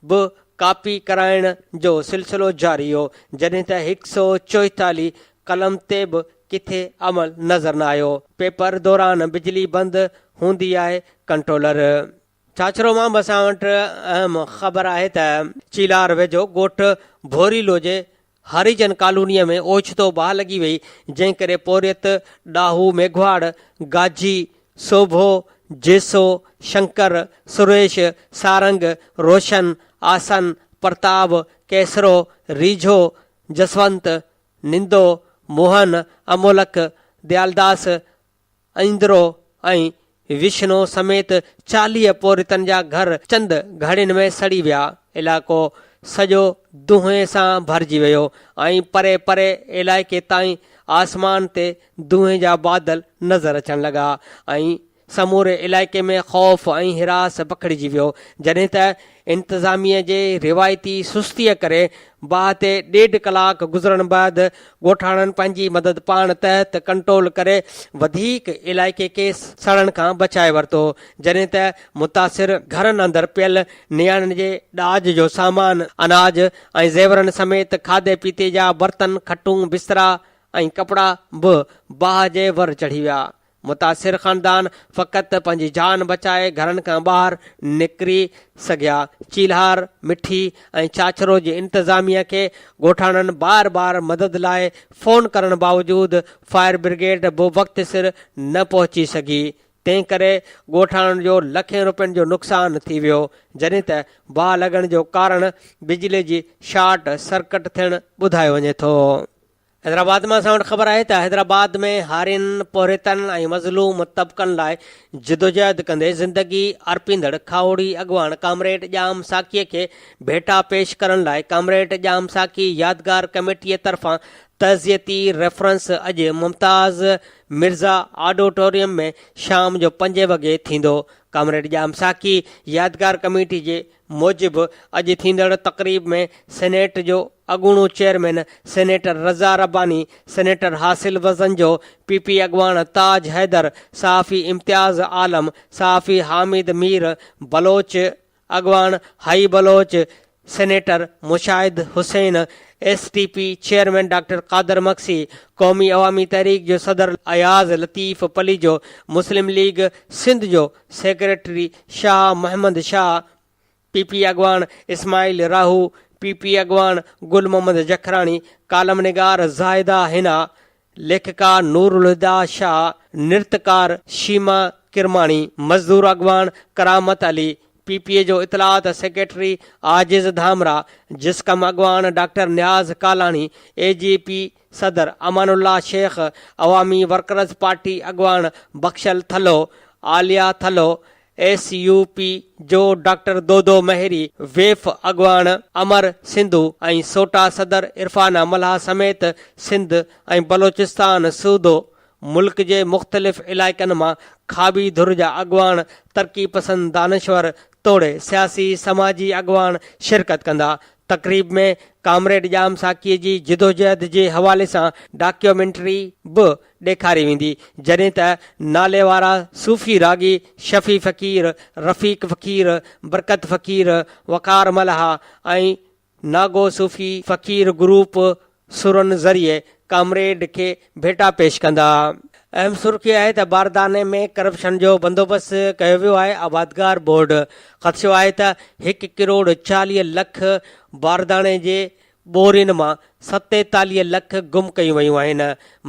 به ڪاپي ڪرائڻ جو سلسلو جاري هو، جڏهن ته هڪ سئو چوئيتاليهه قلم تي به ڪٿي عمل نظر نه آيو. پيپر دوران بجلي بند هوندي آهي، ڪنٽرولر. ڇاڇرو مان به اسان وٽ اهم خبر آهي ته چيلار ويجهو ڳوٺ ڀوريلو جي هريجن ڪالونيء ۾ اوچتو باهه لڳي وئي، جنهن ڪري پورهيت ڏاهو ميگهواڙ، گاجي، سوڀو، جيسو، شنڪر، سريش، سارنگ، روشن، آسن، پرتاب، ڪيسرو، ريجهو، جسونت، نندو، موهن، امولک، ديالداس، اندرو ۽ وشنو سميت 40 پورهيتن جا گهر چند گهڙين ۾ سڙي ويا. علائقو سڄو دونهين سان ڀرجي ويو ۽ پري پري علائقي تائين آسمان تي دونهين جا بادل نظر اچڻ لڳا ۽ سموري علائقي ۾ خوف ۽ هراس پکڙجي ويو، جڏهن ته انتظاميه جي روايتي سستيء ڪري باهه تي ڏيڍ ڪلاڪ گذرڻ بعد ڳوٺاڻن پنهنجي مدد پاڻ تحت ڪنٽرول ڪري وڌيڪ علائقي کي سڙڻ کان بچائي ورتو، جڏهن ته متاثر گهرن اندر پيل نياڻين جي ڏاج جو سامان، اناج ۽ زيورن سميت کاڌي پيتي جا برتن، کٽون، بسترا ۽ ڪپڙا به باهه جي ور چڙهي ويا. متاثر خاندان فقط پنهنجي جان بچائي گهرن کان ٻاهر نڪري سگهيا. چيلهار، مٺي ۽ ڇاڇرو جي انتظاميه کي ڳوٺاڻن بار بار مدد لاء فون ڪرڻ باوجود فائر برگيڊ به وقت سر نه پهچي سگهي. تنهن ڪري ڳوٺاڻن جو لکين روپين جو نقصان ٿي ويو، جڏهن ته باهه لڳڻ جو ڪارڻ بجلي جي شارٽ سرڪٽ ٿيڻ ٻڌايو وڃي ٿو. حيدرآباد مان اسان وٽ خبر آهي ته حيدرآباد ۾ هارين، پورهيتن ۽ مظلوم طبقن لاء جدوجهد ڪندي زندگي ارپيندڙ کاهوڙي اڳواڻ ڪامريڊ ڄام ساقيء کي ڀيٽا پيش ڪرڻ لاء ڪامريڊ ڄام ساقي يادگار ڪميٽيء طرفان تعزيتي ريفرنس اڄ ممتاز مرزا آڊوٽوريم ۾ شام جو پنجين وڳي ٿيندو. ڪامريڊ ڄام ساقي يادگار ڪميٽي جي موجب اڄ ٿيندڙ تقريب ۾ سينيٽ جو اڳوڻو chairman senator Raza Rabbani, senator Hasil Bizenjo, P P اڳواڻ تاج حيدر، صحافي امتياز عالم، صحافي حامد مير بلوچ، اڳواڻ Hai Baloch, senator Mushahid Hussain, S T P chairman doctor Qadir Magsi, Qaumi Awami Tehreek جو صدر اياز لطيف پليجو، مسلم ليگ سنڌ جو secretary Shah Muhammad Shah, P P اڳواڻ اسماعيل راهو، پي پي اڳواڻ گل محمد جکراڻي، ڪالم نگار زاهده حنا، ليکڪا نور الهديٰ شاهه، نرتڪار شيما ڪرماڻي، مزدور اڳواڻ ڪرامت علي، پي پي جو اطلاعات سيڪريٽري عاجز ڌامرا، جسقم اڳواڻ doctor Niaz Kalani, A G P صدر امان الله شيخ، عوامي ورڪرز پارٽي اڳواڻ Bakhshal Thalho, Aliya Thalho, S U P جو ڊاڪٽر دودو مهيري، ويف اڳواڻ امر سنڌو ۽ سوٽا صدر عرفانه ملاح سميت سنڌ ۽ بلوچستان سوڌو ملڪ جي مختلف علائقن مان کاٻي ڌر جا اڳواڻ، ترقي پسند دانشور توڙي سياسي سماجي اڳواڻ شرڪت ڪندا. تقريب ۾ ڪامريڊ ڄام ساقي جي جدوجهد جي حوالي سان ڊاڪيومينٽري به ڏيکاري ويندي، جڏهن ته ناليوارا صوفي راڳي شفيع فقير، رفيق فقير، برڪت فقير، وقار ملاح ۽ ناگو صوفي فقير گروپ سرن ذريعي ڪامريڊ کي ڀيٽا پيش ڪندا. اهم سرخي آهي ته بارداني ۾ ڪرپشن جو بندوبست ڪيو ويو آهي، آبادگار بورڊ خدشو آهي ته هڪ ڪروڙ 40 لک بارداڻي جي ٻورين مان 47 لک گم ڪيون ويون آهن.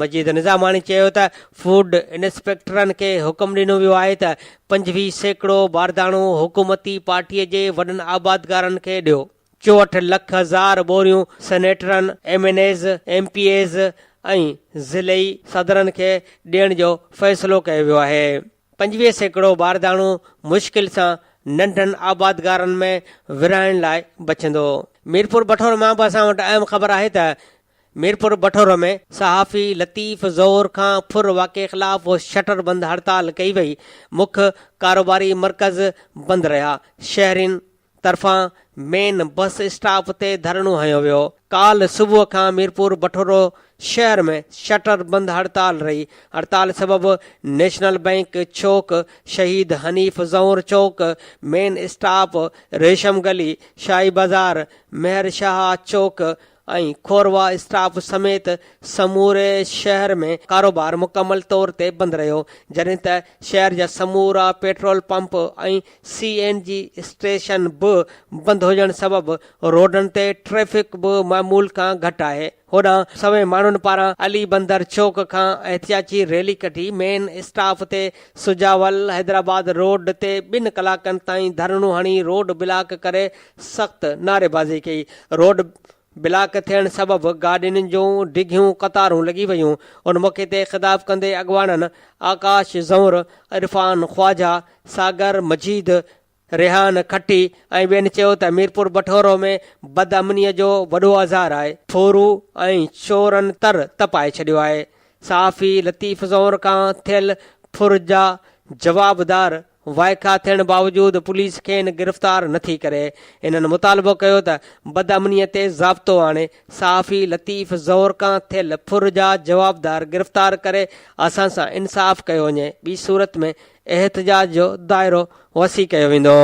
مجيد نظاماڻي چيو ته فوڊ انسپيڪٽرن کي حڪم ڏنو ويو آهي ته 25% بارداڻو حڪومتي پارٽي جي وڏن آبادگارن کي ڏيو. 64 لک هزار ٻوريون سينيٽرن، M N As, M P As ۽ ضلعي صدرن کي ڏيڻ جو فيصلو ڪيو ويو آهي. 25% بارداڻو مشڪل سان ننڍن آبادگارن ۾ ورهائڻ لاء بچندو. ميرپور بٺور مان به اسان وٽ اهم خبر آهي ته ميرپور بٺور ۾ صحافي لطيف زئور کان ڦر واقعي خلاف شٽر بند هڙتال ڪئي وئي، مک ڪاروباري مرڪز بند رهيا، شهرين طرفان مين بس اسٽاپ تي ڌرڻو هنيو ويو. ڪالهه صبح کان ميرپور بٺورو شهر ۾ شٽر بند هڙتال رهي. هڙتال سبب نيشنل بئنڪ چوڪ، شهيد حنيف زئور چوڪ، مين اسٽاپ، ريشم گلي، شاهي بازار، مهر شاهه چوڪ ۽ کوروا اسٽاپ سميت سموري شهر ۾ ڪاروبار مڪمل طور تي بند رهيو، جڏهن ته شهر جا سمورا petrol pump ۽ C N G station به بند هجڻ سبب روڊن تي ٽريفڪ به معمول کان گهٽ آهي. هوڏانهن سوين ماڻهن پاران علي بندر چوڪ کان احتجاجي ريلي ڪڍي مين اسٽاپ تي سجاول حيدرآباد روڊ تي ٻن ڪلاڪن تائين ڌرڻو هڻي روڊ بلاڪ ڪري سخت نعريبازي ڪئي، روڊ بلاڪ ٿيڻ سبب گاڏين جون ڊگهيون قطارون لڳي ويون، ان موقعي تي خطاب ڪندي اڳواڻن آڪاش زئور، عرفان خواجه، ساگر مجيد، ريحان کٽي ۽ ٻين چيو ته ميرپور بٺورو ۾ بدامني جو وڏو آزار آهي، ڦورو ۽ چورن تر تپائي ڇڏيو آهي، صحافي لطيف زئور کان ٿيل ڦر جا جوابدار وائکا ٿيڻ باوجود پوليس کين گرفتار نٿي ڪري. هنن مطالبو ڪيو ته بدامني تي ضابطو آڻي صحافي لطيف زئور کان ٿيل ڦر جا جوابدار گرفتار ڪري اسان سان انصاف ڪيو وڃي ٻي صورت ۾ احتجاج جو دائرو وسيع ڪيو ويندو.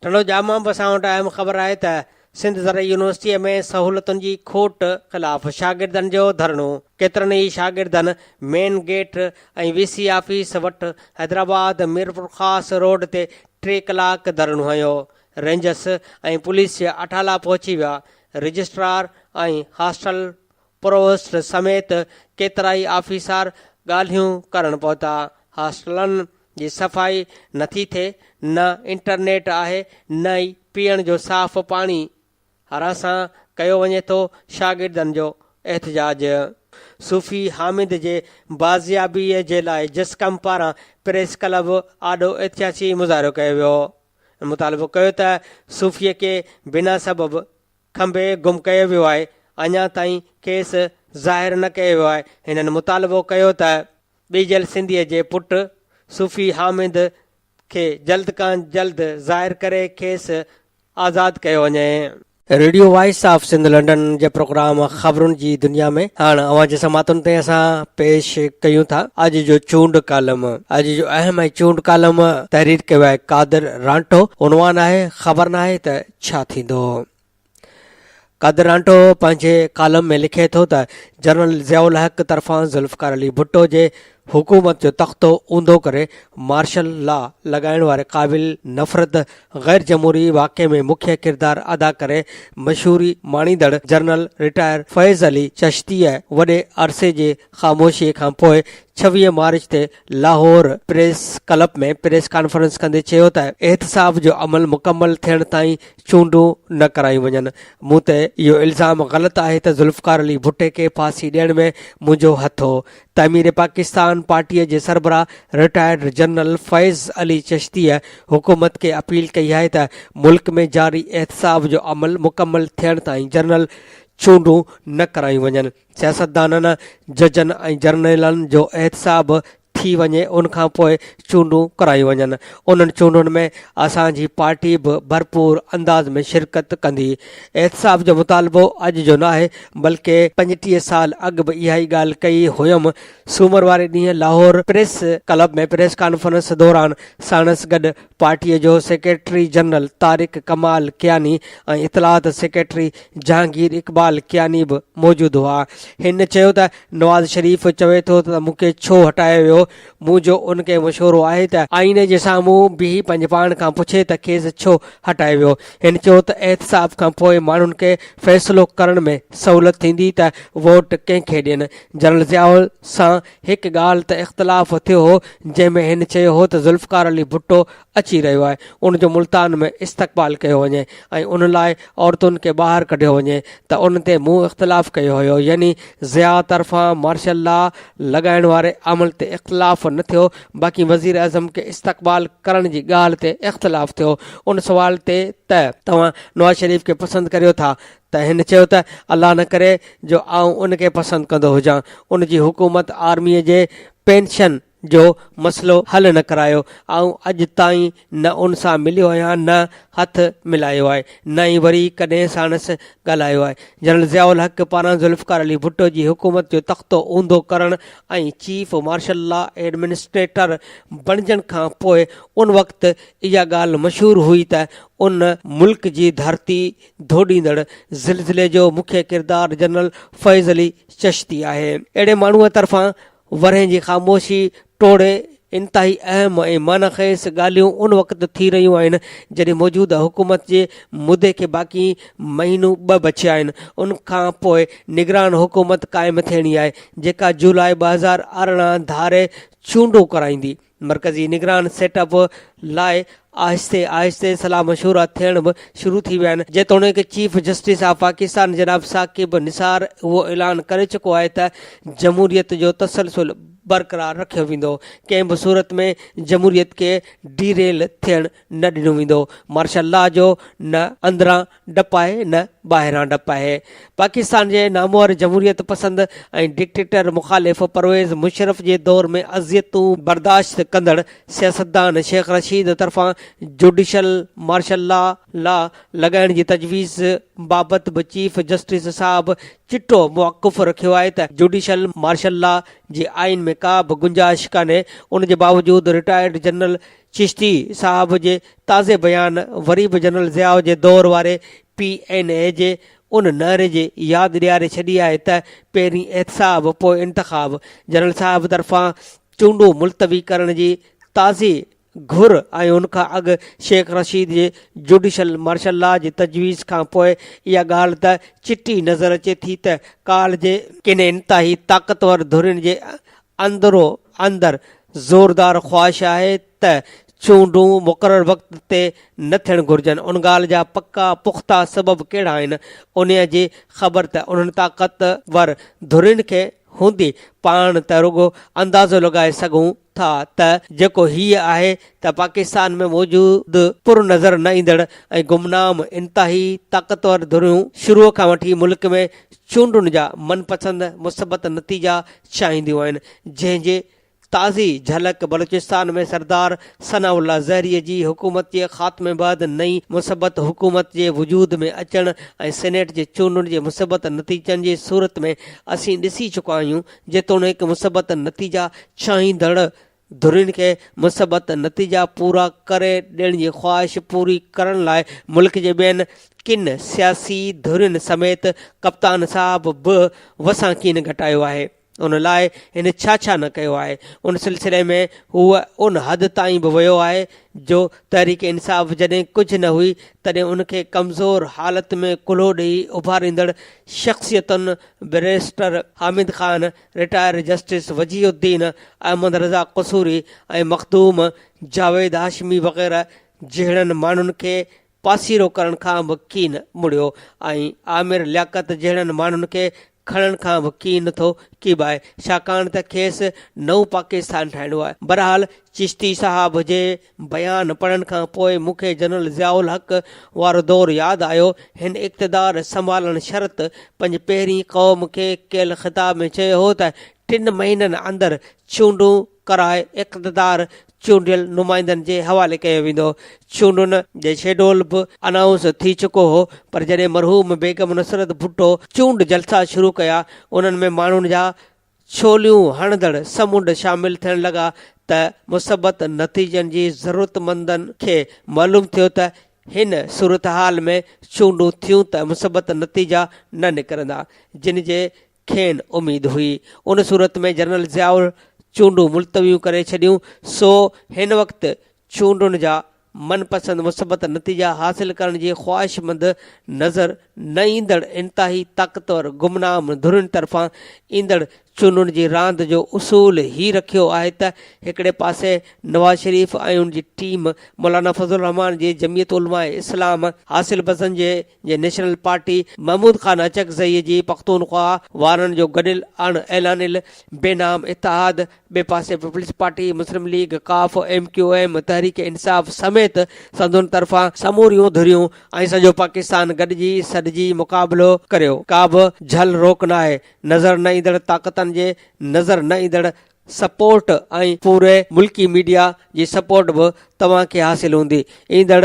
ٽنڊو ڄام مان به اسان وٽ اهم خبر آهي ته سنڌ زرعي يونيورسٽيء ۾ سهولتن جي کوٽ خلاف شاگردن جو ڌرڻو، ڪيترن ئي شاگردن main gate ۽ V C office وٽ حيدرآباد ميرپورخاص روڊ تي ٽي ڪلاڪ ڌرڻو هنيو، رينجرس ۽ پوليس جا اٺالا پهچي ويا، رجسٽرار ۽ هاسٽل پرووسٽ سميت ڪيترائي آفيسر ڳالهيون ڪرڻ پهتا، هاسٽلن. جي صفائي نٿي ٿئي، نه انٽرنيٽ آهي نه ئي پيئڻ جو صاف پاڻي هراسان ڪيو وڃي ٿو، شاگردن جو احتجاج. صوفي حامد جي بازيابيء جي لاء جسقم پاران پريس ڪلب آڏو احتجاجي مظاهرو ڪيو ويو. مطالبو ڪيو ته صوفي کي بنا سبب کنڀي گم ڪيو ويو آهي، اڃا تائين کيس ظاهر نه ڪيو ويو آهي. هنن مطالبو ڪيو ته ٻيجل سنڌيء جي پٽ صوفي حامد کي جلد کان جلد ظاهر ڪري کيس آزاد ڪيو وڃي. Radio voice of Sindh London جي پروگرام خبرن جي دنيا ۾ هاڻ اوهان جي سماعتن تي اسان پيش ڪيون ٿا اڄ جو چونڊ ڪالم. اڄ جو اهم ۽ چونڊ ڪالم تحرير ڪيو آهي قادر رانٽو. عنوان آهي خبر ناهي ته ڇا ٿيندو. قادر رانٽو پنهنجي ڪالم ۾ لکي ٿو ته جنرل ضياء الحق طرفان ذوالفقار علي ڀٽو جي حڪومت جو تختو اونڌو ڪري مارشل لا لڳائڻ واري قابل نفرت غير جمهوري واقعي ۾ مکيه ڪردار ادا ڪري مشهوري ماڻيندڙ جنرل رٽائر فيض علي چشتيء وڏي عرصي جي خاموشيء کان پوء 26 مارچ تي Lahore press club ۾ press conference ڪندي چيو ته احتساب جو عمل مڪمل ٿيڻ تائين چونڊون نه ڪرايون وڃن، مون تي اهو الزام غلط آهي ته ذوالفقار علي ڀٽي کي ڦاسي ڏيڻ ۾ منهنجو هٿ هو. تعمير پاڪستان پارٽيء جي سربراهه رٽائرڊ جنرل فيض علي چشتيء حڪومت کي اپيل ڪئي آهي ته ملڪ ۾ جاري احتساب جو عمل مڪمل ٿيڻ تائين جنرل چونڊون نه ڪرايون وڃن. سياستدانن، ججن ۽ جرنيلن جو احتساب ٿي وڃي ان کان پوء چونڊون ڪرايون وڃن. انهن چونڊن ۾ اسان جي پارٽي به ڀرپور انداز ۾ شرڪت ڪندي. احتساب جو مطالبو اڄ جو ناهي بلڪه 35 سال اڳ به اها ئي ڳالهه ڪئي هيم. سومر واري ڏينهن Lahore press club ۾ press conference دوران ساڻس گڏ پارٽيء جو سيڪريٽري جنرل طارق ڪمال ڪياني ۽ اطلاعات سيڪريٽري جهانگير اقبال ڪياني به موجود هئا. هن چيو ته نواز شريف چوي ٿو ته مون کي ڇو هٽايو ويو، منهنجو ان کي مشورو آهي ته آئيني جي سامهون بيهي پنهنجي پاڻ کان پڇي ته کيس ڇو هٽايو ويو. هن چيو ته احتساب کان پوء ماڻهن کي فيصلو ڪرڻ ۾ سهولت ٿيندي ته ووٽ ڪنهن کي ڏين. جنرل ضياء سان هڪ ڳالهه ته اختلاف ٿيو هو، جنهن ۾ هن چيو هو ته ذوالفقار علي ڀٽو اچي رهيو آهي، ان جو ملتان ۾ استقبال ڪيو وڃي ۽ ان لاء عورتن کي ٻاهر ڪڍيو وڃي ته ان تي مون اختلاف ڪيو هيو، يعني ضياء طرفان مارشل لا لڳائڻ واري عمل تي اختلاف نه ٿيو، باقي وزيراعظم کي استقبال ڪرڻ جي ڳالهه تي اختلاف ٿيو. ان سوال تي ته توهان نواز شريف کي پسند ڪريو ٿا ته هن چيو ته الله نه ڪري جو آئون ان کي پسند ڪندو هجان، ان جي حڪومت آرميء جي پينشن جو مسئلو حل نه ڪرايو، آئون اڄ تائين نه ان سان مليو آهيان نه هٿ ملايو آهي، نه ئي وري ڪڏهن ساڻس ڳالهايو آهي. جنرل ضياء الحق پاران ذوالفقار علي ڀٽو جي حڪومت جو تختو اونڌو ڪرڻ ۽ چيف مارشل لا ايڊمنسٽريٽر بڻجڻ کان پوء ان وقت اها ڳالهه مشهور هئي ته ان ملڪ جي ڌرتي ڌوڏيندڙ زلزلي جو مکيه ڪردار جنرل فيض علي چشتي آهي. اهڙي ماڻهوء طرفان ورهين جي خاموشي ٽوڙي انتهائي اهم ۽ معنيٰ خيز ڳالهيون ان وقت ٿي رهيون آهن جڏهن موجوده حڪومت جي مدي کي باقي مهينو ٻه بچيا آهن. ان کان پوء نگران حڪومت قائم ٿيڻي آهي جيڪا جولاء 2018 ڌاري چونڊون ڪرائيندي. مرڪزي نگران سيٽ اپ لاء آهستي آهستي صلاح مشورا ٿيڻ به شروع ٿي ويا آهن، جيتوڻيڪ چيف جسٽس آف پاڪستان جناب ثاقب نثار اهو اعلان ڪري چڪو آهي ته جمهوريت جو تسلسل برقرار رکيو ويندو، ڪنهن به صورت ۾ جمهوريت کي ڊي ريل ٿيڻ نه ڏنو ويندو، مارشل لا جو نه اندران ڊپ آهي نه ٻاهران ڊپ آهي. پاڪستان جي نامور جمهوريت پسند ۽ ڊڪٽيٽر مخالف پرويز مشرف جي دور ۾ اذيتون برداشت ڪندڙ سياستدان شيخ رشيد طرفان جوڊيشل مارشل لا لا لڳائڻ جي تجويز بابت به چيف جسٽس صاحب چٽو موقف رکيو آهي ته جوڊيشل مارشل لا جي آئين ۾ ڪا به گنجائش ڪانهي ان جي باوجود رٽائرڊ جنرل چشتي صاحب جي تازي بيان وري به جنرل ضياء جي دور واري پي اين اي جي ان نعري جي ياد ڏياري ڇڏي آهي ته پهرين احتساب پوء انتخاب. جنرل صاحب طرفان چونڊون ملتوي ڪرڻ جي تازي گهر ۽ ان کان اڳ شيخ رشيد جي جوڊيشل مارشل لا جي تجويز کان پوء اها ڳالهه ته چٽي نظر اچي ٿي ته ڪالهه جي ڪن انتهائي طاقتور ڌرين جي اندرو اندر زوردار خواهش آهي ته چونڊون مقرر وقت تي نه ٿيڻ گهرجن. ان ڳالهه جا پڪا پختا سبب ڪهڙا آهن، انهيء جي خبر ته انهن طاقتور ڌرين کي هوندي. پاڻ ته رڳو اندازو لڳائي سگهون ٿا ته جيڪو هيء آهي ته پاڪستان ۾ موجود پر نظر نه ايندڙ ۽ گمنام انتهائي طاقتور ڌريون شروع کان وٺي ملڪ ۾ چونڊن جا من پسند مثبت نتيجا چاهينديون آهن، جنهن جي تازي جهلڪ بلوچستان ۾ سردار ثناء الله زهري جي حڪومت جي خاتمي بعد نئين مثبت حڪومت جي وجود ۾ اچڻ ۽ سينيٽ جي چونڊن جي مثبت نتيجن جي صورت ۾ اسين ڏسي چڪا آهيون. جيتوڻيڪ مثبت نتيجا چاهيندڙ ڌرين کي مثبت نتيجا پورا ڪري ڏيڻ جي خواهش پوري ڪرڻ لاء ملڪ جي ٻين ڪن سياسي ڌرين سميت ڪپتان صاحب به وسان ڪين گهٽايو آهي. ان لاء هن ڇا ڇا نه ڪيو آهي. ان سلسلي ۾ هو ان حد تائين به ويو آهي جو تحريڪ انصاف جڏهن ڪجهه نه هئي تڏهن ان کي ڪمزور حالت ۾ ڪلهو ڏئي اڀاريندڙ شخصيتن barrister Hamid Khan, retire justice Wajeeh Uddin, Ahmed Raza Kasuri ۽ Makhdoom Javed Hashmi وغيره جهڙن ماڻهن کي پاسيرو ڪرڻ کان به ڪين مڙيو ۽ عامر لياقت جهڙن ماڻهن کي کڻڻ کان به ڪين ٿو ڪيٻائي، ڇاڪاڻ ته کيس نئون پاڪستان ٺاهڻو آهي. بهرحال چشتي صاحب جي بيان پڙهڻ کان پوء مون کي جنرل ضياء الحق وارو دور ياد آيو. هن اقتدار سنڀالڻ شرط پنهنجي پهرين قوم کي ڪيل خطاب ۾ چيو هو ته ٽن مهينن اندر چونڊون ڪرائي اقتدار چونڊيل نمائندن جي حوالي ڪيو ويندو. چونڊن جي شيڊول به انائونس ٿي چڪو هو پر جڏهن مرحوم بيگم نصرت ڀٽو چونڊ جلسا شروع ڪيا انهن ۾ ماڻهن جا ڇوليون هڻندڙ سمنڊ شامل ٿيڻ لڳا ته مثبت نتيجن جي ضرورتمندن کي معلوم ٿيو ته هن صورتحال ۾ چونڊون ٿيون ته مثبت نتيجا نه نڪرندا جن جي کين اميد هئي. ان صورت ۾ جنرل ضياء چونڊون ملتويون ڪري ڇڏيون، سو هن وقت چونڊن جا من پسند مثبت نتيجا حاصل ڪرڻ جي خواهشمند نظر نه ايندڙ انتهائي طاقتور گمنام ڌرين طرفان ايندڙ چونڊن جي راند جو اصول هي رکيو آهي ته هڪڙي پاسي نواز شريف ۽ ان جي ٽيم مولانا فضل الرحمان جي جمعيت علماء اسلام، حاصل بزنجي جي نيشنل پارٽي، محمود خان اچڪزئي جي پختونخوا وارن جو گڏيل اڻ اعلانيل بي نام اتحاد، ٻئي پاسي پيپلز پارٽي، مسلم ليگ، قاف، M Q M, Tehreek Insaf سميت سندن طرفان سموريون ڌريون ۽ سڄو پاڪستان گڏجي سڏجي مقابلو ڪريو، ڪابه جهل روڪ ناهي، نظر نه ايندڙ طاقتن جي نظر نه ايندڙ سپورٽ ۽ پوري ملڪي ميڊيا جي سپورٽ به توهان کي حاصل هوندي، ايندڙ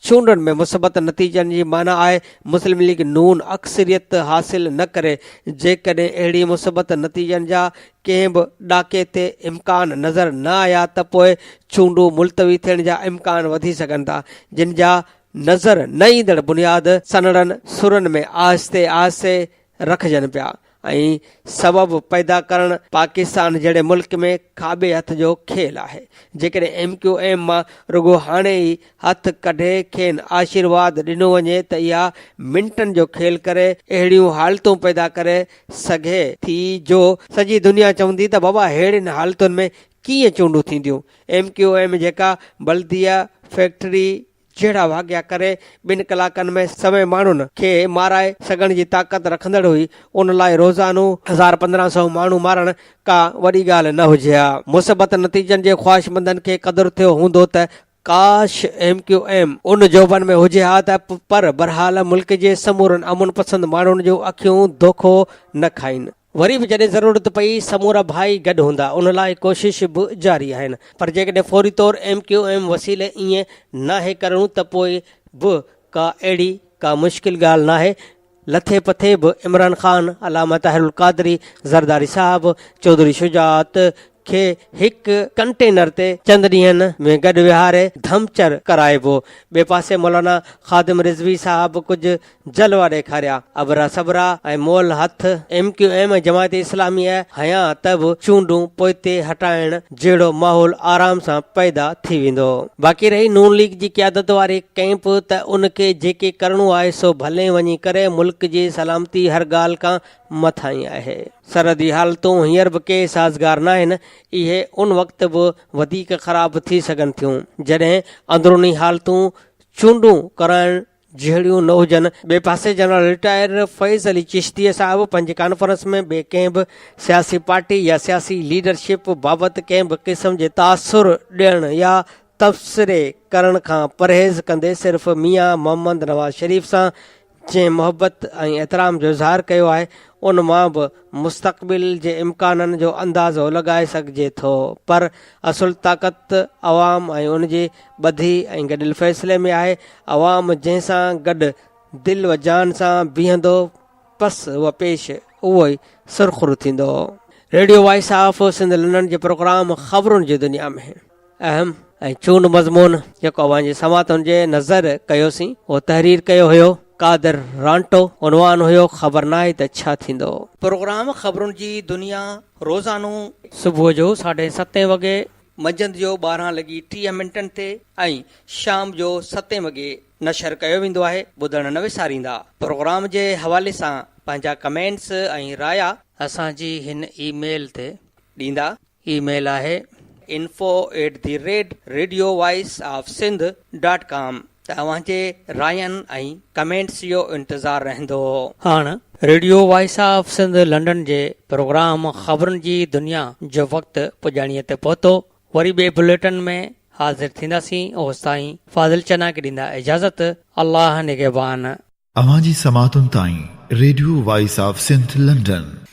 چونڊن ۾ مثبت نتيجن جي معنيٰ آهي مسلم ليگ نون اڪثريت حاصل نه ڪري، جيڪڏهن اهڙي مثبت نتيجن جا ڪنهن به ڏاڪي تي امڪان نظر نه آيا ته پوء چونڊون ملتوي ٿيڻ جا امڪان وڌي سگهن ٿا، جن جا نظر نه ايندڙ بنياد سنهڙن سرن ۾ آهستي آهستي رکجن پيا ۽ سبب پيدا ڪرڻ پاڪستان جهڙي ملڪ ۾ کاٻي هٿ جو کيل آهي. جيڪڏهن ايم ڪيو ايم مان رڳو هاڻي ئي هٿ ڪڍي کين آشيرواد ڏنو وڃي ته اها منٽن جو کيل ڪري اهڙيون حالتون پيدا ڪري سگهي ٿي جو سڄي دنيا چوندي ته بابا ههڙين حالتن ۾ ڪيئن چونڊون ٿينديون. ايم ڪيو ايم جيڪا بلديه فيڪٽري جهڙا واقعا ڪري ٻن ڪلاڪن ۾ سوين ماڻهن کي مارائي سگهڻ جي طاقت رکندڙ هئي، ان لاء روزانو هزار 15 سئو ماڻهو مارڻ ڪا وڏي ڳالهه نه هجي ها. مثبت نتيجن جي خواهشمندن کي قدر ٿيو هوندو ته ڪاش ايم ڪيو ايم ان جوڀن ۾ هجي ها ته پر بهرحال ملڪ جي سمورن امن پسند ماڻهن جون اکيون دوکو نه کائين. وري به جڏهن ضرورت پئي سمورا ڀائي گڏ هوندا ان لاء ڪوشش به جاري آهن پر جيڪڏهن فوري طور ايم ڪيو ايم وسيلي ائين ناهي ڪرڻو ته پوء به ڪا اهڙي ڪا مشڪل ڳالهه ناهي لٿي پٿي به عمران خان، علامه طاهر القادري، زرداري صاحب، چوڌري شجاعت کي هڪ ڪنٽينر تي چند ڏينهن ۾ گڏ ويهاري ڌمچر ڪرائبو. ٻئي پاسي مولانا خادم رضوي صاحب ڪجهه جلوا ڏيکاريا. ابرا سبرا ۽ مئل هٿ ايم ڪيو ايم ۽ جماعت اسلاميء هنيا ته به چونڊون پوئتي هٽائڻ جهڙو ماحول آرام سان پيدا ٿي ويندو. باقي رهي نون ليگ جي قيادت واري ڪئمپ ته ان کي جيڪي ڪرڻو آهي سو ڀلين وڃي ڪري، ملڪ جي سلامتي هر ڳالهه کان مٿانهين آهي. سرحدي حالتون هينئر به ڪي سازگار ناهن، اهي ان وقت به وڌيڪ خراب ٿي سگهن ٿيون، جڏهن اندروني حالتون چونڊون ڪرائڻ جهڙيون نه هجن. ٻئي پاسي جنرل رٽائر فيض علي چشتيء صاحب پنهنجي ڪانفرنس ۾ ٻي ڪنهن به سياسي پارٽي يا سياسي ليڊرشپ بابت ڪنهن به قسم جي تاثر ڏيڻ يا تبصري ڪرڻ کان پرهيز ڪندي صرف ميان محمد نواز شريف سان جنهن محبت ۽ احترام جو اظهار ڪيو آهي ان مان به مستقبل جي امڪانن جو اندازو لڳائي سگهجي ٿو پر اصل طاقت عوام ۽ ان جي ٻڌي ۽ گڏيل فيصلي ۾ آهي عوام جنهن سان گڏ دل و جان سان بيهندو پس و پيش اهو ئي سرخرو ٿيندو. Radio voice of Sindh London جي پروگرام خبرن جي دنيا ۾. اهم ۽ چونڊ مضمون جيڪو اوهان جي سماعتن جي نظر ڪيوسين اهو تحرير ڪيو هيو قادر رانٽو عنوان هيو خبر ناهي ته ڇا ٿيندو. پروگرام خبرن جي دنيا روزانو. صبح جو ساڍي ستين وڳي. منجهند جو 12 لڳي 30 منٽن تي ۽ شام جو ستين وڳي نشر ڪيو ويندو آهي ٻڌڻ نه وساريندا پروگرام جي حوالي سان پنهنجا ڪمينٽس ۽ رايا. اسان جي هن اي ميل تي ڏيندا. اي ميل آهي. Info at the rate radio voice of Sindh dot com ته اوهان جي راين ۽ ڪمينٽس جو انتظار رهندو. هاڻ radio voice of Sindh London جي پروگرام خبرن جي دنيا جو وقت پڄاڻيء تي پهتو. وري ٻئي بليٽن ۾ حاضر ٿينداسين اوستائين فاضل چنا کي ڏيندا اجازت الله نگهبان. اوهان جي سماعتن تائين radio voice of Sindh London.